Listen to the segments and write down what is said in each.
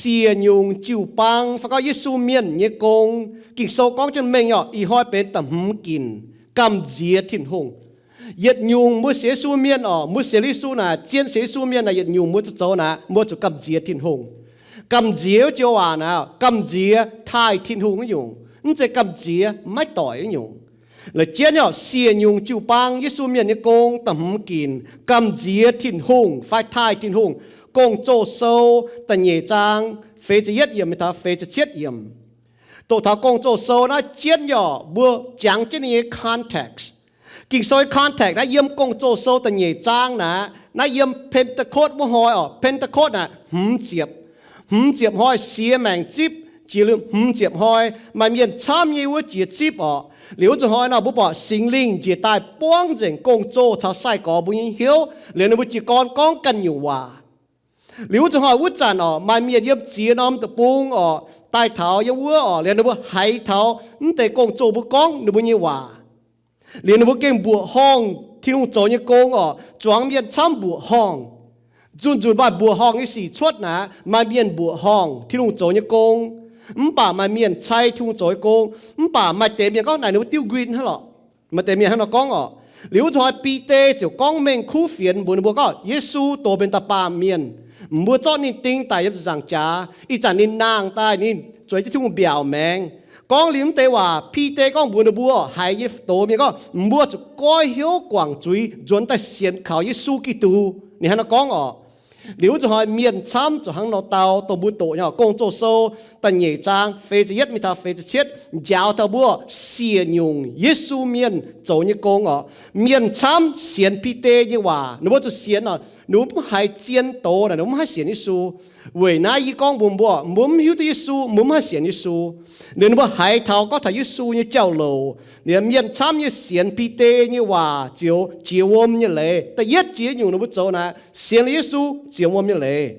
siec nyungc jiu-baang fai gorngv Yesu mienh nyei gong. Ging-Sou gorngv jienv mengh orqc, ih hnoi benx da'hmz ginc, gamh nziex Tin-Hungh. Yietc nyungc mbuo sienx Yesu mienh orqc, mbuo sienx Yesu naaic, zien sienx Yesu mienh naaic, yietc nyungc mbuo zuqc zoux naaic, mbuo zuqc gamh nziex Tin-Hungh. Gamh nziex joux waac naaic, gamh nziex taaih Tin-Hungh nyungc, mv zeiz gamh nziex maiv doic nyungc. La'jienv orqc, siec nyungc jiu-baang Yesu mienh nyei gong da'hmz ginc, gamh nziex Tin-Hungh fai taaih Tin-Hungh. Gong-Zoh Sou da'nyeic zaang feix ziepc yietv yiemc mingh taux feix ziepc cietv yiemc. Doqc taux Gong-Zoh Sou naaiv jienv orqc, mbuo jangx jienv ninh nyei context. Ging-Sou nyei context naaiv yiem Gong-Zoh Sou da'nyeic zaang naaic, naaiv yiem Pentecost wuov hnoi orqc, Pentecost naaic hmz ziepc, hmz ziepc hnoi siex maengc zipv, jiex liuz hmz ziepc hnoi maaih mienh camv nyei wuov jiex zipv orqc. Liuz wuov zanc hnoi nor mbuo buatc Singx Lingh njiec daaih buangv nzengc gong-zoh caux sai-gorx mbuo nyei hnyouv, liuz ninh mbuo jiez gorn gorngv ganh nyungc waac. Liuz wuov zanc hnoi wuov zanc orqc, maaih mienh yiem ziex norm deic-bung orqc, daaih taux yiem wuov orqc, liuz ninh mbuo haiz taux mv deix gong-zoh mbuo gorngv ninh mbuo nyei waac. Liuz ninh mbuo gengh mbuoqc horngh Tin-Hungh zoux nyei gong orqc, zuangx mienh camv mbuoqc horngh. Nzunc nzunc maaih mbuoqc horngh nyei sic cuotv naaic, maaih mienh mbuoqc horngh Tin-Hungh zoux nyei gong, mv baac maaih mienh cai Tin-Hungh zoux nyei gong. Mv baac maaih deix mienh gorngv naaic ninh mbuo diuv nquin hnangv lorqc. Maaih deix mienh hnangv nor gorngv orqc. Liuz wuov zanc hnoi Bide ziouc gorngv mengh kuv fienx mbuox ninh mbuo gorngv, Yesu dox mbenc da'baamh mienh, mbuo zorqv ninh ding daic yiem ziepc nzaangc jaax. Ih zanc ninh nangh daaih, ninh zueiz jienv Tin-Hungh mbiaauc maengx. Gorngv liuz mv deix waac, Bide gorngv mbuox ninh mbuo, haiz nyei doz mienh gorngv, mbuo zuqc goiv hnyouv guangc zuiz nzuonx daaih sienx kaux Yesu Giduc. Ninh hnangv nor gorngv orqc. Liuz wuov zanc hnoi mienh camv zuqc hnangv nor dau, dongh mbuo doqc nyei Gong-Zoh Sou da'nyeic zaang feix ziepc yietv mingh taux feix ziepc cietv njaaux taux mbuo siec nyungc Yesu mienh zoux nyei gong orqc. Mienh camv sienx Bide nyei waac, ninh mbuo zuqc sienx orqc, ninh mbuo mv haiz zien doz naaic, ninh mbuo mv haih sienx Yesu. Weic naaiv yie gorngv mbuox mbuo, mbuo mv hiuv duqv Yesu, mbuo mv haih sienx Yesu. Liuz ninh mbuo haiz taux gorngv taux Yesu nyei jauv-louc, liuz mienh camv nyei sienx Bide nyei waac ziouc jiex wuom nyei leiz. Da'yietv jiex nyungc ninh mbuo zoux naaic, sienx liuz Yesu jiex wuom nyei leiz.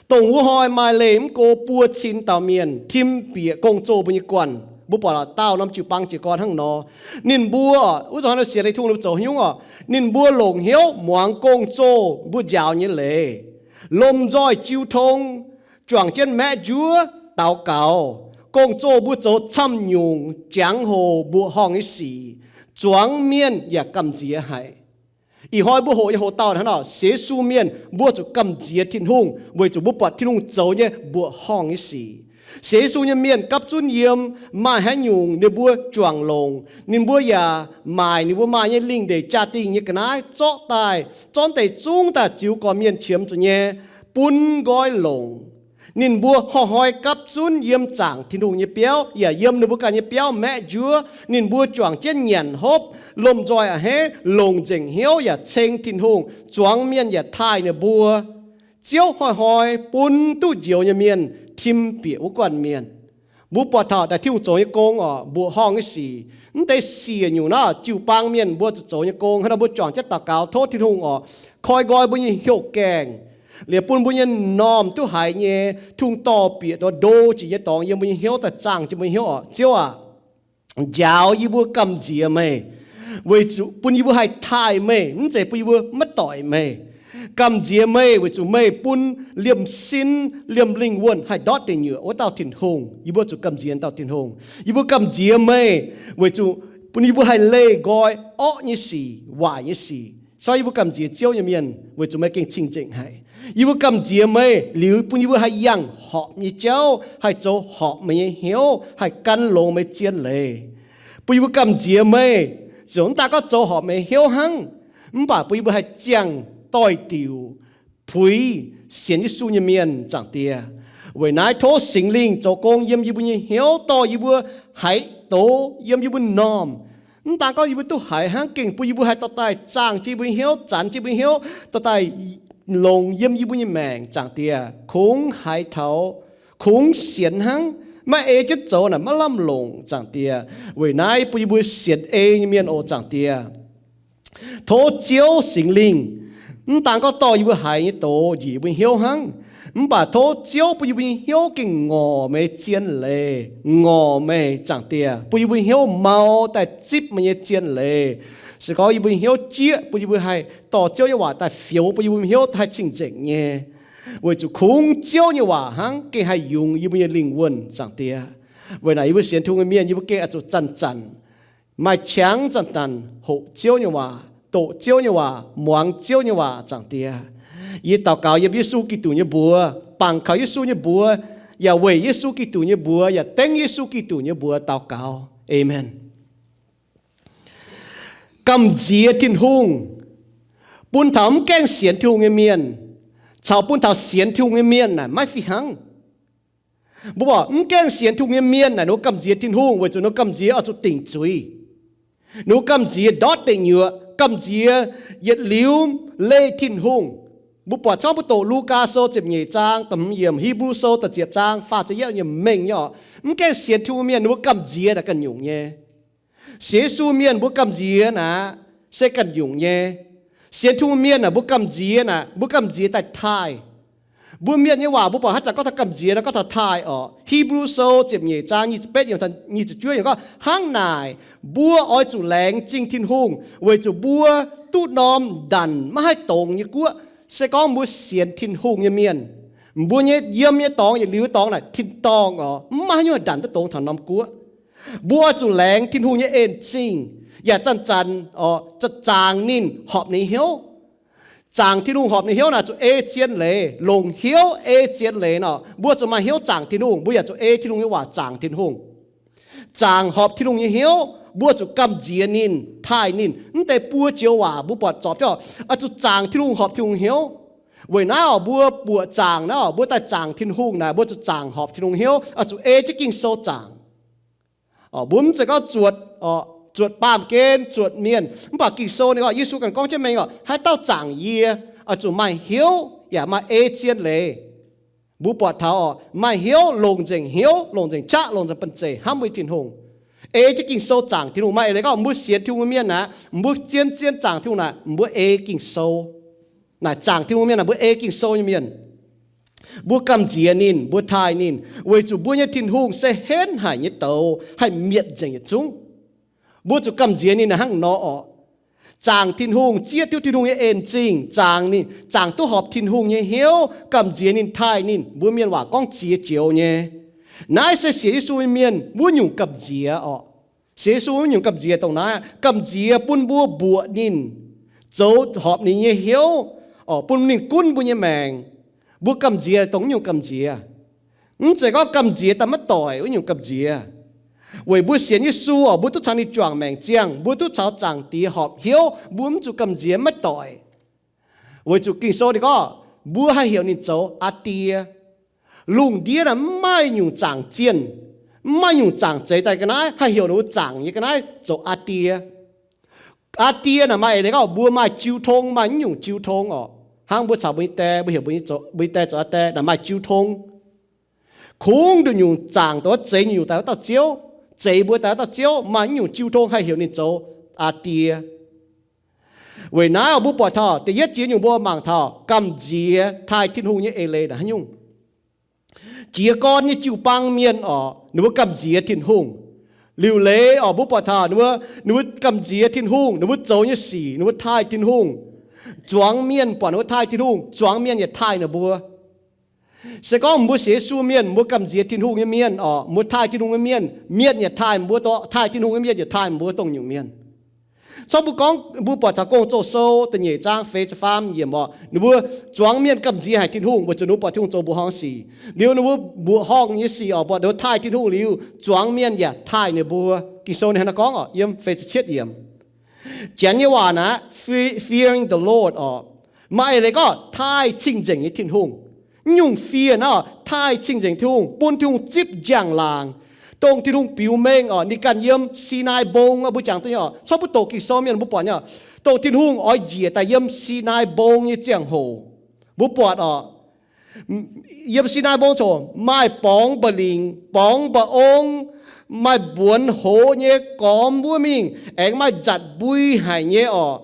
Dongh wuov hnoi maaih leih mv go buo cin dauh mienh tim bieqc gong-zoh mbuo nyei guanh. Mbuo buatc dauh norm jiu-baang jiez gorn hnangv nor. Ninh mbuo, wuov zanc hnoi sienx Tin-Hungh ninh mbuo zoux haaix nyungc orqc? Ninh mbuo longc hnyouv muangx gong-zoh mbuo njaaux nyei leiz, lomh nzoih jiu tong, juangc jienv maeqv njuov daux gaux. Gong-zoh mbuo zoux camv nyungc jangx-hoc mbuoqc horngh nyei sic, zuangx mienh yaac gamh nziex haic. Ih hnoi mbuo hoqc nyei hoc-dauh hnangv nor, sienx Yesu mienh mbuo zuqc gamh nziex Tin-Hungh weic zuqc mbuo buatc Tin-Hungh zoux nyei mbuoqc horngh nyei sic. Sienx Yesu nyei mienh gapv zunv yiem maaih haaix nyungc ninh mbuo juangc longc, ninh mbuo yaac maaic ninh mbuo maaih nyei lingh ndeic jaa-dingh nyei ga'naaiv zorqv daaih, zorqv deix zungv daaih ziux gorqv-mienh qiemx zuqc nyei, bun nqoi longc. Ninh mbuo hnoi-hnoi gapv zunv yiem zaangc Tin-Hungh nyei biauv yaac yiem ninh mbuo ganh nyei biauv maeqv njuov. Ninh mbuo juangc jienv nyanc hopv, lomh nzoih a'hneiv, longc nzengc hnyouv yaac ceng Tin-Hungh, zuangx mienh yaac taaih ninh mbuo. Ziouv hnoi-hnoi bun duqv njoux nyei mienh tim bieqc wuov guanh mienh. Mbuo buatc taux daaih Tin-Hungh zoux nyei gong orqc, mbuoqc horngh nyei sic. Mv deix siec nyungc naaiv jiu-baang mienh mbuo zuqc zoux nyei gong. Hnangv nor mbuo juangc jienv daux gaux tov Tin-Hungh orqc, koi nqoi mbuo nyei hnyouv gaengh, liuz bun mbuo nyei m'normh duqv haiz nyei Tin-Hungh dorh bieqc dongh ndo jiex nyei dorngx yiem mbuo nyei hnyouv daaih zaangh jienv mbuo nyei hnyouv orqc. Ziouv aac, njaaux yie mbuo gamh nziex meih, weic zuqc bun yie mbuo haih taaih meih, mv zeiz bun yie mbuo maiv doic meih. Gamh nziex meih weic zuqc meih bun liemh sin, liemh lingh wuonh haih ndortv deic nyuoqc wuov dauh Tin-Hungh. Yie mbuo zuqc gamh nziex dauh Tin-Hungh. Yie mbuo gamh nziex meih weic zuqc bun yie mbuo haih leih nqoi orqv nyei sic, waaic nyei sic. Caux yie mbuo gamh nziex Ziouv nyei mienh weic zuqc meih gengh cing-nzengc haic. Yie mbuo gamh nziex meih liuz bun yie mbuo haih yangh horpc nyei jauv, haih zoux horpc meih nyei hnyouv, haih gan longx meih zien leiz. Bun yie mbuo gamh nziex meih, ziouc mv daan gorngv zoux horpc meih hnyouv hnangv, mv baac bun yie mbuo haih ziangh doix-diuc, puix sienx Yesu nyei mienh, Zaangc Diex. Weic naaiv tov Singx Lingh zoux gong yiem yie mbuo nyei hnyouv, dorh yie mbuo haiz doz yiem yie mbuo m'normh. Mv daan gorngv yie mbuo duqv haiz hnangv, gengh bun yie mbuo haih dorh daaih zaangh jienv yie mbuo nyei hnyouv, zanx jienv yie mbuo nyei hnyouv, dorh daaih longx yiem yie mbuo nyei maengc, Zaangc Diex. Kungx haiz taux, kungx sienx hnangv, maiv ei jienv zoux naaic maiv lamh longc, Zaangc Diex. Weic naaiv bun yie mbuo sienx ei nyei mienh oc, Zaangc Diex. Tov Ziouv Singx Lingh mv daan gorngv dorh yie mbuo haiz nyei doz njiec yie mbuo hnyouv hnangv, mv baac tov Ziouv bun yie mbuo nyei hnyouv gengh ngorc meih zien leiz, ngorc meih, Zaangc Diex, bun yie mbuo hnyouv mau daaih zipv meih nyei zien leiz. Se gorngv yie mbuo hnyouv jieqv, bun yie mbuo haih dorh Ziouv nyei waac daaih fioux, bun yie mbuo hnyouv haih cing-nzengc nyei. weic zuqc kungx Ziouv nyei waac hnangv gengh haih yungz yie mbuo nyei lingh wuonh, Zaangc Diex. Weic naaic yie mbuo sienx Tin-Hungh nyei mienh, yie mbuo gengh oix zuqc zanc-zanc maaih qangx zanc-zanc hoqc Ziouv nyei waac, doqc Ziouv nyei waac, muangx Ziouv nyei waac, Zaangc Diex. Yie daux gaux yiem Yesu Giduc nyei mbuox, bangc kaux Yesu nyei mbuox, yaac weic Yesu Giduc nyei mbuox, yaac dengv Yesu Giduc nyei mbuox daux gaux. Aamen. Gamh nziex Tin-Hungh bun taux mv gaengh sienx Tin-Hungh nyei mienh caux bun taux sienx Tin-Hungh nyei mienh naaic maiv fih hnangv. Mbuo buatc mv gaengh sienx Tin-Hungh nyei mienh naaic ninh mbuo gamh nziex Tin-Hungh weic zuqc ninh mbuo gamh nziex oix zuqc dingc zuiz. Ninh mbuo gamh nziex ndortv deic nyuoqc, gamh nziex yietc liuz leih Tin-Hungh. Mbuo buatc camv mbuo doqc Lugaa Sou ziepc nyeic zaang da'hmz yiemc, Hipv^lu Sou da'ziepc zaang faah ziepc yietv yiemc mengh nyei oc. Mv gaengh sienx Tin-Hungh mienh ninh mbuo gamh nziex naaic ganh nyungc nyei. Sienx Yesu mienh mbuo gamh nziex naaic se ganh nyungc nyei. Sienx Tin-Hungh mienh naaic mbuo gamh nziex naaic mbuo gamh nziex daaih taaih. Mbuo mienh nyei waac mbuo buatc hnangv zanc gorngv taux gamh nziex naaic gorngv taux taaih oc. Hipv^lu Sou ziepc nyeic zaang nyic ziepc betv yiemc, nyic ziepc juov yiemc gorngv, hnangv naaic mbuo oix zuqc laengz zingh Tin-Hungh weic zuqc mbuo duqv norm ndanc maiv haih dongz nyei guoqv. Se gorngv mbuo sienx Tin-Hungh nyei mienh, mbuo nyei yiem nyei dorngx yietc liuz dorngx naaic tin-dorngh oc, mv maaih haaix nyungc haih ndanc duqv dongz taux norm guoqv. Mbuo oix zuqc laengz Tin-Hungh nyei en zingh, yaac zanc-zanc zaangc ninh, horpc ninh hnyouv. Zaangc Tin-Hungh horpc ninh hnyouv naaic zuqc ei zien leiz, longc hnyouv ei zien leiz nor. Mbuo zuqc maaih hnyouv zaangc Tin-Hungh, mbuo yaac zuqc ei Tin-Hungh nyei waac zaangc Tin-Hungh. Zaangc horpc Tin-Hungh nyei hnyouv, mbuo zuqc gamh nziex ninh, taaih ninh. Mv deix buo joux waac mbuo buatc zorpc jienv oix zuqc zaangc Tin-Hungh, horpc Tin-Hungh hnyouv. Weic naaiv oc, mbuo buoqc zaangc naaiv oc, mbuo daaih zaangc Tin-Hungh naaic, mbuo zuqc zaangc horpc Tin-Hungh hnyouv, oix zuqc ei jienv Ging-Sou zaangc. Mbuo mv zeiz gorngv zuotc, zuotc baamh gen, zuotc mienh. Mv baac Ging-Sou ninh gorngv, Yesu ganh gorngv jienv mengh oc, haaix dauh zaangc yie, oix zuqc maaih hnyouv yaac maaih ei zien leiz. Mbuo buatc taux oc, maaih hnyouv, longc nzengc hnyouv, longc nzengc qaqv, longc nzengc banh zeic hnamv mbuo Tin-Hungh. Ei jienv Ging-Sou zaangc Tin-Hungh. Maaih eix leiz gorngv mbuo sienx Tin-Hungh mienh naaic, mbuo zien-zien zaangc Tin-Hungh naaic, mbuo ei Ging-Sou. Naaic zaangc Tin-Hungh mienh naaic, mbuo ei Ging-Sou nyei mienh. Mbuo gamh nziex ninh, mbuo taaih ninh, weic zuqc mbuo nyei Tin-Hungh se henv haic nyei douz, haih mietc nzengc yietc zungv. Mbuo zuqc gamh nziex ninh naaic hnangv nor oc. Zaangc Tin-Hungh, zieqv duqv Tin-Hungh nyei en zingh, zaangc ninh, zaangc duqv horpc Tin-Hungh nyei hnyouv, gamh nziex ninh, taaih ninh. Mbuo mienh waac gorngv ziex joux nyei. Naaiv se sienx Yesu nyei mienh wuov nyungc gamh nziex oc. Sienx Yesu wuov nyungc gamh nziex dongh naaiv, gamh nziex bun mbuo mbuoqc ninh, zoux horpc ninh nyei hnyouv, bun ninh gunv mbuo nyei maengc. Mbuo gamh nziex dongh wuov nyungc gamh nziex. Mv zeiz gorngv gamh nziex daaih maiv doic wuov nyungc gamh nziex. Weic mbuo sienx Yesu oc, mbuo duqv caux ninh juangc maengc ziangh, mbuo duqv caux Zaangc Diex horpc hnyouv, mbuo mv zuqc gamh nziex maiv doic. Weic zuqc Ging-Sou ninh gorngv mbuo haih heuc ninh zoux Aa Die. Lungh ndiev naaic mv maaih nyungc zaangc zienh, mv maaih nyungc zaangc zeix daaih ga'naaiv haih heuc ninh mbuo zaangc nyei ga'naaiv zoux Aa Die. Aa Die naaic maaih eix leiz gorngv mbuo maaih jiu tong, maaih naaiv nyungc jiu tong oc. Hnangv mbuo caux mbuo nyei die, mbuo heuc mbuo nyei die zoux Aa Die naaic maaih jiu tong. Kungx nduqc nyungc zaangc dongh wuov zeix nyungc daaih wuov dauh Ziouv, zeix mbuo daaih wuov dauh Ziouv, maaih naaiv nyungc jiu tong haih heuc ninh zoux Aa Die. Weic naaiv mbuo buatc taux da'yietv jiex nyungc mbuo mangc taux gamh nziex taaih Tin-Hungh nyei eix leiz naaic haaix nyungc. Jiez gorn nyei jiu-baang mienh oc, ninh mbuo gamh nziex Tin-Hungh. Liuc leiz oc, mbuo buatc taux ninh mbuo, ninh mbuo gamh nziex Tin-Hungh, ninh mbuo zoux nyei sic ninh mbuo taaih Tin-Hungh. Zuangx mienh buatc ninh mbuo taaih Tin-Hungh, zuangx mienh yaac taaih ninh mbuo. Se gorngv mbuo sienx Yesu mienh, mbuo gamh nziex Tin-Hungh nyei mienh oc, mbuo taaih Tin-Hungh nyei mienh, mienh yaac taaih mbuo, taaih Tin-Hungh nyei mienh yaac taaih mbuo dongh nyungc mienh. Cov mbuo gorngv, mbuo buatc taux Gong-Zoh Sou da'nyeic zaang feix ziepc faam yiemc oc, ninh mbuo zuangx mienh gamh nziex haic Tin-Hungh weic zuqc ninh mbuo buatc Tin-Hungh zoux mbuoqc horngh sic. Liuz ninh mbuo mbuoqc horngh nyei sic oc, buatc ninh mbuo taaih Tin-Hungh liuz, zuangx mienh yaac taaih ninh mbuo. Ging-Sou ninh hnangv naaiv gorngv oc, yiem feix ziepc cietv yiemc. Janx nyei waac naaiv, fearing the Lord oc, maaih eix leiz gorngv taaih cing-nzengc nyei Tin-Hungh. Nyungc fear naaiv oc, taaih cing-nzengc Tin-Hungh, bun Tin-Hungh zipv njang-laangc. Dongh Tin-Hungh biux mengh oc, ninh ganh yiem Sinaai Mbong, mbuo jangx duqv nyei oc, cov mbuo doqc Ging-Sou mienh mbuo buatc nyei oc, dongh Tin-Hungh oix njiec daaih yiem Sinaai Mbong nyei ziangh hoc, mbuo buatc oc, yiem Sinaai Mbong coc maaih borngz mba'lingc, borngz mba'ong, maaih mbuonx hoz nyei gormx wuov mingh, aengx maaih nzatc mbui haic nyei oc.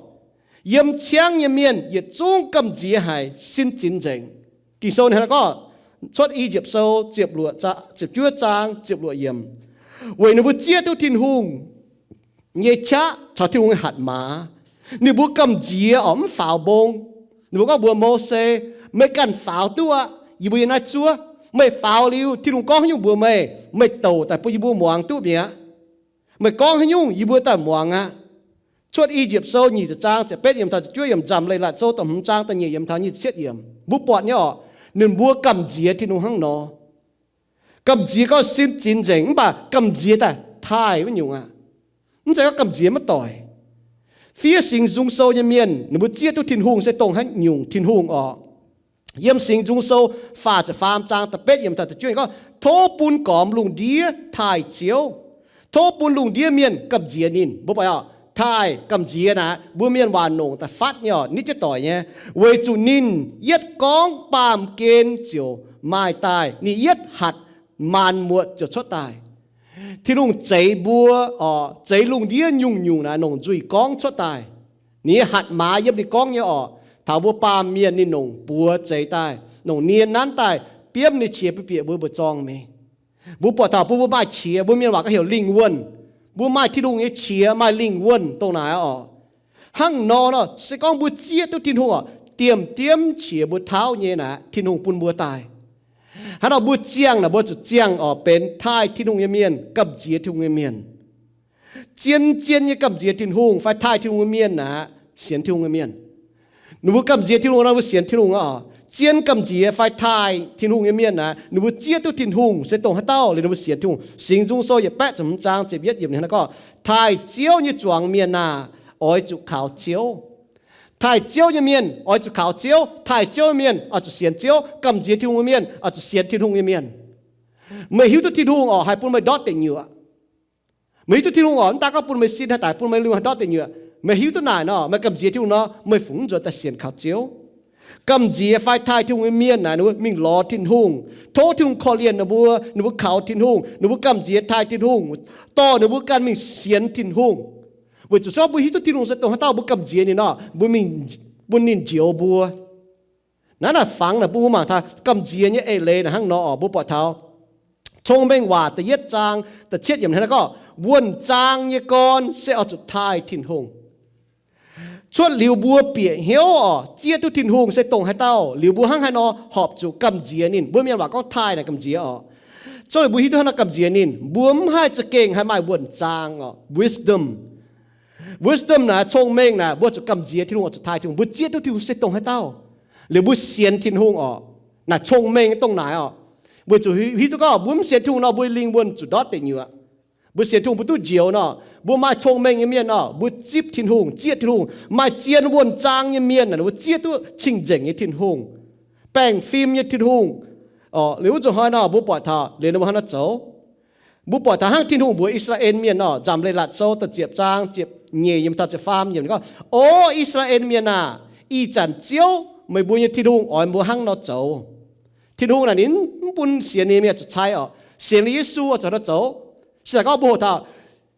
Yiem ciangv nyei mienh yietc zungv gamh nziex haic, sin zinx nzengc. Ging-Sou ninh hnangv naaiv gorngv, Cuotv I^yipv Sou ziepc luoqc, ziepc juov zaang ziepc luoqc yiemc. Weic ninh mbuo zieqv duqv Tin-Hungh nyei qaqv caux Tin-Hungh nyei hatc maaz, ninh mbuo gamh nziex oc, mv faaux mbong. Ninh mbuo gorngv mbuox Mose, Meih ganh faaux duqv aqv. Yie mbuo yiem naaiv zuov, meih faaux liuz, Tin-Hungh gorngv haaix nyungc mbuox meih, meih douc daaih bun yie mbuo muangx duqv mi'aqv. Meih gorngv haaix nyungc yie mbuo daaih muangx aqv. Cuotv I^yipv Sou nyic ziepc zaang ziepc betv yiemc taux ziepc juov yiemc, Nzamc Leiz-Latc Sou da'hmz zaang da'nyeic yiemc taux nyic ziepc cietv yiemc, mbuo buatc nyei orqc, ninh mbuo gamh nziex Tin-Hungh hnangv nor. Gamh nziex gorngv sin zinx nzengc, mv baac gamh nziex daaih taaih wuov nyungc aqv. Mv zeiz gorngv gamh nziex maiv doic. Fiev Singx Nzung Sou nyei mienh, ninh mbuo zieqv duqv Tin-Hungh se dongh haaix nyungc Tin-Hungh orqc. Yiem Singx Nzung Sou faah ziepc faam zaang da'betv yiemc taux da'juov yiemc gorngv, tov bun gormx lungh ndiev taaih Ziouv. Tov bun lungh ndiev mienh gamh nziex ninh. Mbuo buatc orqc, taaih gamh nziex naaic, mbuo mienh waac nongc daaih fatv nyei orqc, nitv jienv doic nyei. Weic zuqc ninh yietv gorngv baamh gen ziouc maaih daaih, ninh yietv hatc maanc muotc ziouc cuotv daaih. Tin-Hungh zeix mbuo orqc, zeix lungh ndiev nyungc-nyungc naaic nongc nzuih gorngv cuotv daaih. Ninh nyei hatc maaz yiem ninh gorngv nyei orqc, taux mbuo baamh mienh ninh nongc buoz zeix daaih, nongc nie nanv daaih, biomv ninh nyei qiex bieqc mbuo mbu'zorng mingh. Mbuo buatc taux bun mbuo maaih qiex, mbuo mienh waac gorngv heuc lingh wuonh. Mbuo maaih Tin-Hungh nyei qiex, maaih lingh wuonh dongh naaic orqc. Hnangv nor nor, se gorngv mbuo zieqv duqv Tin-Hungh orqc, diemv-diemv qiex mbuo tauv nyei naaic, Tin-Hungh bun mbuo daaih. Hnangv nor mbuo ziangh naaic, mbuo zuqc ziangh orqc benx taaih Tin-Hungh nyei mienh, gamh nziex Tin-Hungh nyei mienh. Zien-zien nyei gamh nziex Tin-Hungh fai taaih Tin-Hungh nyei mienh naaic, sienx Tin-Hungh nyei mienh. Ninh mbuo gamh nziex Tin-Hungh nor, mbuo sienx Tin-Hungh orqc. Zien gamh nziex fai taaih Tin-Hungh nyei mienh naaic, ninh mbuo zieqv duqv Tin-Hungh se dongh haaix dauh liuz ninh mbuo sienx Tin-Hungh. Singx Nzung Sou yietc baeqv ziepc hmz zaang ziepc yietv yiemc ninh gorngv, taaih Ziouv nyei zuangx mienh aah! Oix zuqc kaux Ziouv. Taaih Ziouv nyei mienh oix zuqc kaux Ziouv. Taaih Ziouv nyei mienh oix zuqc sienx Ziouv. Gamh nziex Tin-Hungh nyei mienh oix zuqc sienx Tin-Hungh nyei mienh. Meih hiuv duqv Tin-Hungh orqc, haih bun meih ndortv deic nyuoqc. Meih hiuv duqv Tin-Hungh orqc, mv daaih gorngv bun meih sin, haih daaih bun meih liuh haih ndortv deic nyuoqc. Meih hiuv duqv naaic nor, meih gamh nziex Tin-Hungh nor, meih fungc mv nzuonx daaih sienx kaux Ziouv. Gamh nziex fai taaih Tin-Hungh nyei mienh naaic, ninh mbuo mingh lorz Tin-Hungh, tov Tin-Hungh korv-lienh ninh mbuo, ninh mbuo kaux Tin-Hungh, ninh mbuo gamh nziex taaih Tin-Hungh, dorh ninh mbuo ganh mingh sienx Tin-Hungh. Weic zuqc se gorngv mbuo hiuv duqv Tin-Hungh se dongh haaix dauh, mbuo gamh nziex ninh nor, mbuo mingh, bun ninh njoux mbuo. Naaiv naaic fangx naaic bun mbuo mangc taux gamh nziex nyei eix leiz naaic hnangv nor orqc. Mbuo buatc taux Cong-Mengh Waac da'yietv zaang da'cietv yiemc hnangv naaiv gorngv, wuonh zaang nyei gorn se oix zuqc taaih Tin-Hungh. Cuotv liuz mbuo bieqc hnyouv orqc, zieqv duqv Tin-Hungh se dongh haaix dauh liuz, mbuo hnangv haaix nor horpc zuqc gamh nziex ninh. Mbuo mienh waac gorngv taaih naaic gamh nziex orqc. Zungv liuz mbuo hiuv duqv hnangv nor gamh nziex ninh, mbuo mv haih za'gengh haih maaih wuonh zaang orqc, wisdom. Wisdom naaic cong-mengh naaic, mbuo zuqc gamh nziex Tin-Hungh oix zuqc taaih Tin-Hungh. Mbuo zieqv duqv Tin-Hungh se dongh haaix dauh liuz mbuo sienx Tin-Hungh orqc. Naaic cong-mengh dongh naaic orqc. Weic zuqc hiuv duqv gorngv mbuo mv sienx Tin-Hungh nor, mbuo lingh wuonh zuqc ndortv deic nyuoqc. Mbuo sienx Tin-Hungh mbuo duqv njoux nor, mbuo maaih cong-mengh nyei mienh nor, mbuo zipv Tin-Hungh, zieqv Tin-Hungh. Maaih zien wuonh zaang nyei mienh naaic, ninh mbuo zieqv duqv cing-nzengc nyei Tin-Hungh, baengh fim nyei Tin-Hungh. Liuz wuov nzunc hnoi nor, mbuo buatc taux liuz ninh mbuo hnangv naaiv zoux. Mbuo buatc taux hnangv Tin-Hungh mbuox I^saa^laa^en Mienh nor, Nzamc Leiz-Latc Sou da'ziepc zaang ziepc nyeic yiemc taux ziepc faam yiemc gorngv, O I^saa^laa^en Mienh aah! Ih zanc Ziouv, meih mbuo nyei Tin-Hungh, oix mbuo hnangv nor zoux. Tin-Hungh naaic ninh mv bun sienx ninh mienh zuqc cai orqc. Sienx liuz Yesu zuqc hnangv nor zoux. Se daaih gorngv mbuo hoqc taux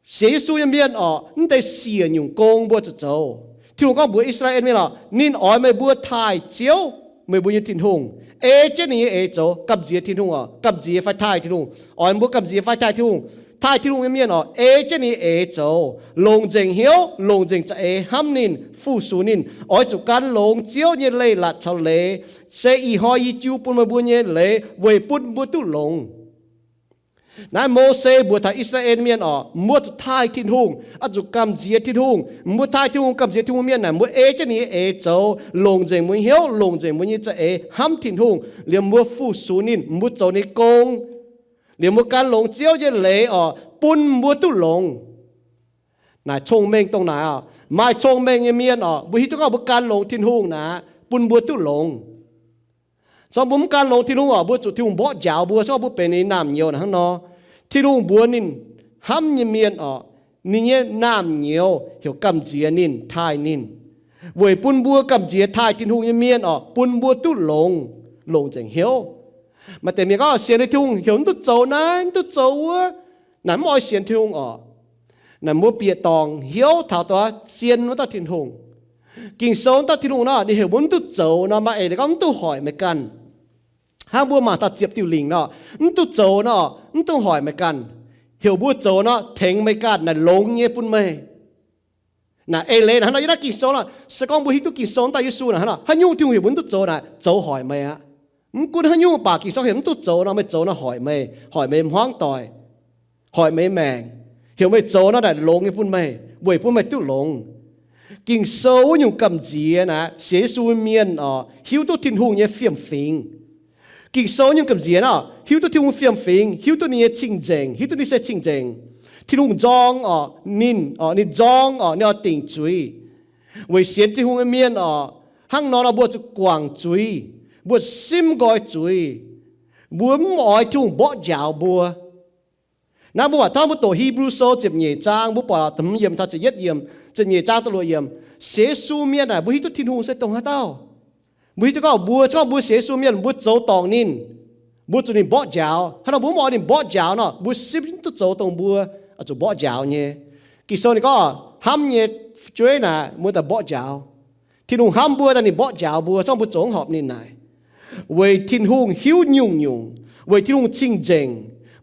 sienx Yesu nyei mienh orqc, mv deix siec nyungc gong mbuo zuqc zoux. Tin-Hungh gorngv mbuox I^saa^laa^en Mienh orqc, ninh oix meih mbuo taaih Ziouv, meih mbuo nyei Tin-Hungh, ei jienv ninh nyei eix zoux. Gamh nziex Tin-Hungh orqc, gamh nziex fai taaih Tin-Hungh. Oix mbuo gamh nziex fai taaih Tin-Hungh. Taaih Tin-Hungh nyei mienh orqc, ei jienv ninh nyei eix zoux, longc nzengc hnyouv, longc nzengc za'eix hnamv ninh, fu-sux ninh. Oix zuqc gan longx Ziouv nyei leiz-latc caux leiz, se ih hnoi yie jiu bun meih mbuo nyei leiz, weic bun mbuo duqv longx. Naaiv Mose mbuox taux I^saa^laa^en Mienh orqc, mbuo zuqc taaih Tin-Hungh, oix zuqc gamh nziex Tin-Hungh. Mbuo taaih Tin-Hungh, gamh nziex Tin-Hungh mienh naaic, mbuo ei jienv ninh nyei eix zoux, longc nzengc mbuo nyei hnyouv, longc nzengc mbuo nyei za'eix hnamv Tin-Hungh, liemh mbuo fu-sux ninh, mbuo zoux ninh nyei gong, liemh mbuo gan longx Ziouv nyei leiz orqc, bun mbuo duqv longx. Naaic cong-mengh dongh naaic orqc. Maaih cong-mengh nyei mienh orqc, mbuo hiuv duqv gorngv mbuo gan longx Tin-Hungh naaic, bun mbuo duqv longx. Se gorngv mbuo mv gan longx Tin-Hungh orqc, mbuo zuqc Tin-Hungh mborqv njaaux mbuo, se gorngv mbuo benx ninh nyei naamh nyouz naaic hnangv nor. Tin-Hungh mbuox ninh hnamv nyei mienh orqc, ninh nyei naamh nyouz heuc gamh nziex ninh, taaih ninh, weic bun mbuo gamh nziex taaih Tin-Hungh nyei mienh orqc, bun mbuo duqv longx, longc nzengc hnyouv. Maaih deix mienh gorngv sienx liuz Tin-Hungh heuc mv duqv zoux naaiv, mv duqv zoux wuov, naaic mv oix sienx Tin-Hungh orqc. Naaic mbuo bieqc dorngc hnyouv taux duqv zien wuov dauh Tin-Hungh. Ging-Sou wuov dauh Tin-Hungh nor, ninh heuc mbuo mv duqv zoux nor, maaih eix leiz gorngv mv duqv hoic meih ganh. Hnangv mbuo mangc taux ziepc diuh lingc nor, mv duqv zoux nor, mv duqv hoic meih ganh. Heuc mbuo zoux nor, tengx meih ganh naaic longx nyei bun meih. Naaic eix leiz naaic hnangv nor, yiem naaiv Ging-Sou nor, se gorngv mbuo hiuv duqv Ging-Sou daaih Yesu naaic hnangv nor, haaix nyungc Tin-Hungh heuc mbuo mv duqv zoux naaic, zoux hoic meih aqv. Mv gunv haaix nyungc baac Ging-Sou heuc mv duqv zoux nor, meih zoux nor hoic meih, hoic meih hmuangv doic, hoic meih maengc, heuc meih zoux nor naaic longx nyei bun meih, weic bun meih duqv longx. Ging-Sou wuov nyungc gamh nziex naaic, sienx Yesu mienh oc, hiuv duqv Tin-Hungh nyei fiem-fingx. Ging-Sou nyungc gamh nziex nor, hiuv duqv Tin-Hungh fiem-fingx, hiuv duqv ninh nyei cing-nzengc, hiuv duqv ninh se cing-nzengc. Tin-Hungh nzorng oc, ninh, ninh nzorng oc, ninh oix dingc zuiz. Weic sienx Tin-Hungh nyei mienh oc, hnangv nor nor mbuo zuqc guangc zuiz, mbuo simv nqoi zuiz. Mbuo mv oix Tin-Hungh mborqv njaaux mbuo. Naaiv mbuo waac tauv mbuo doqc Hipv^lu Sou ziepc nyeic zaang, mbuo buatc hmz yiemc taux ziepc yietv yiemc, ziepc nyeic zaang da'luoqc yiemc, sienx Yesu mienh naaic mbuo hiuv duqv Tin-Hungh se dongh haaix dauh. Mbuo hiuv duqv gorngv mbuo, gorngv mbuo sienx Yesu mienh mbuo zoux dorngc ninh, mbuo zuqc ninh mborqv njaaux. Hnangv nor mbuo mv oix ninh mborqv njaaux nor, mbuo simv duqv zoux dongh mbuo zuqc mborqv njaaux nyei. Ging-Sou ninh gorngv hnamv nyei fu'jueiv naaic mbuo daaih mborqv njaaux. Tin-Hungh hnamv mbuo daaih ninh mborqv njaaux mbuo, se gorngv mbuo zoux mv horpc ninh naaic. Weic Tin-Hungh hiuv nyungc-nyungc, weic Tin-Hungh cing-nzengc,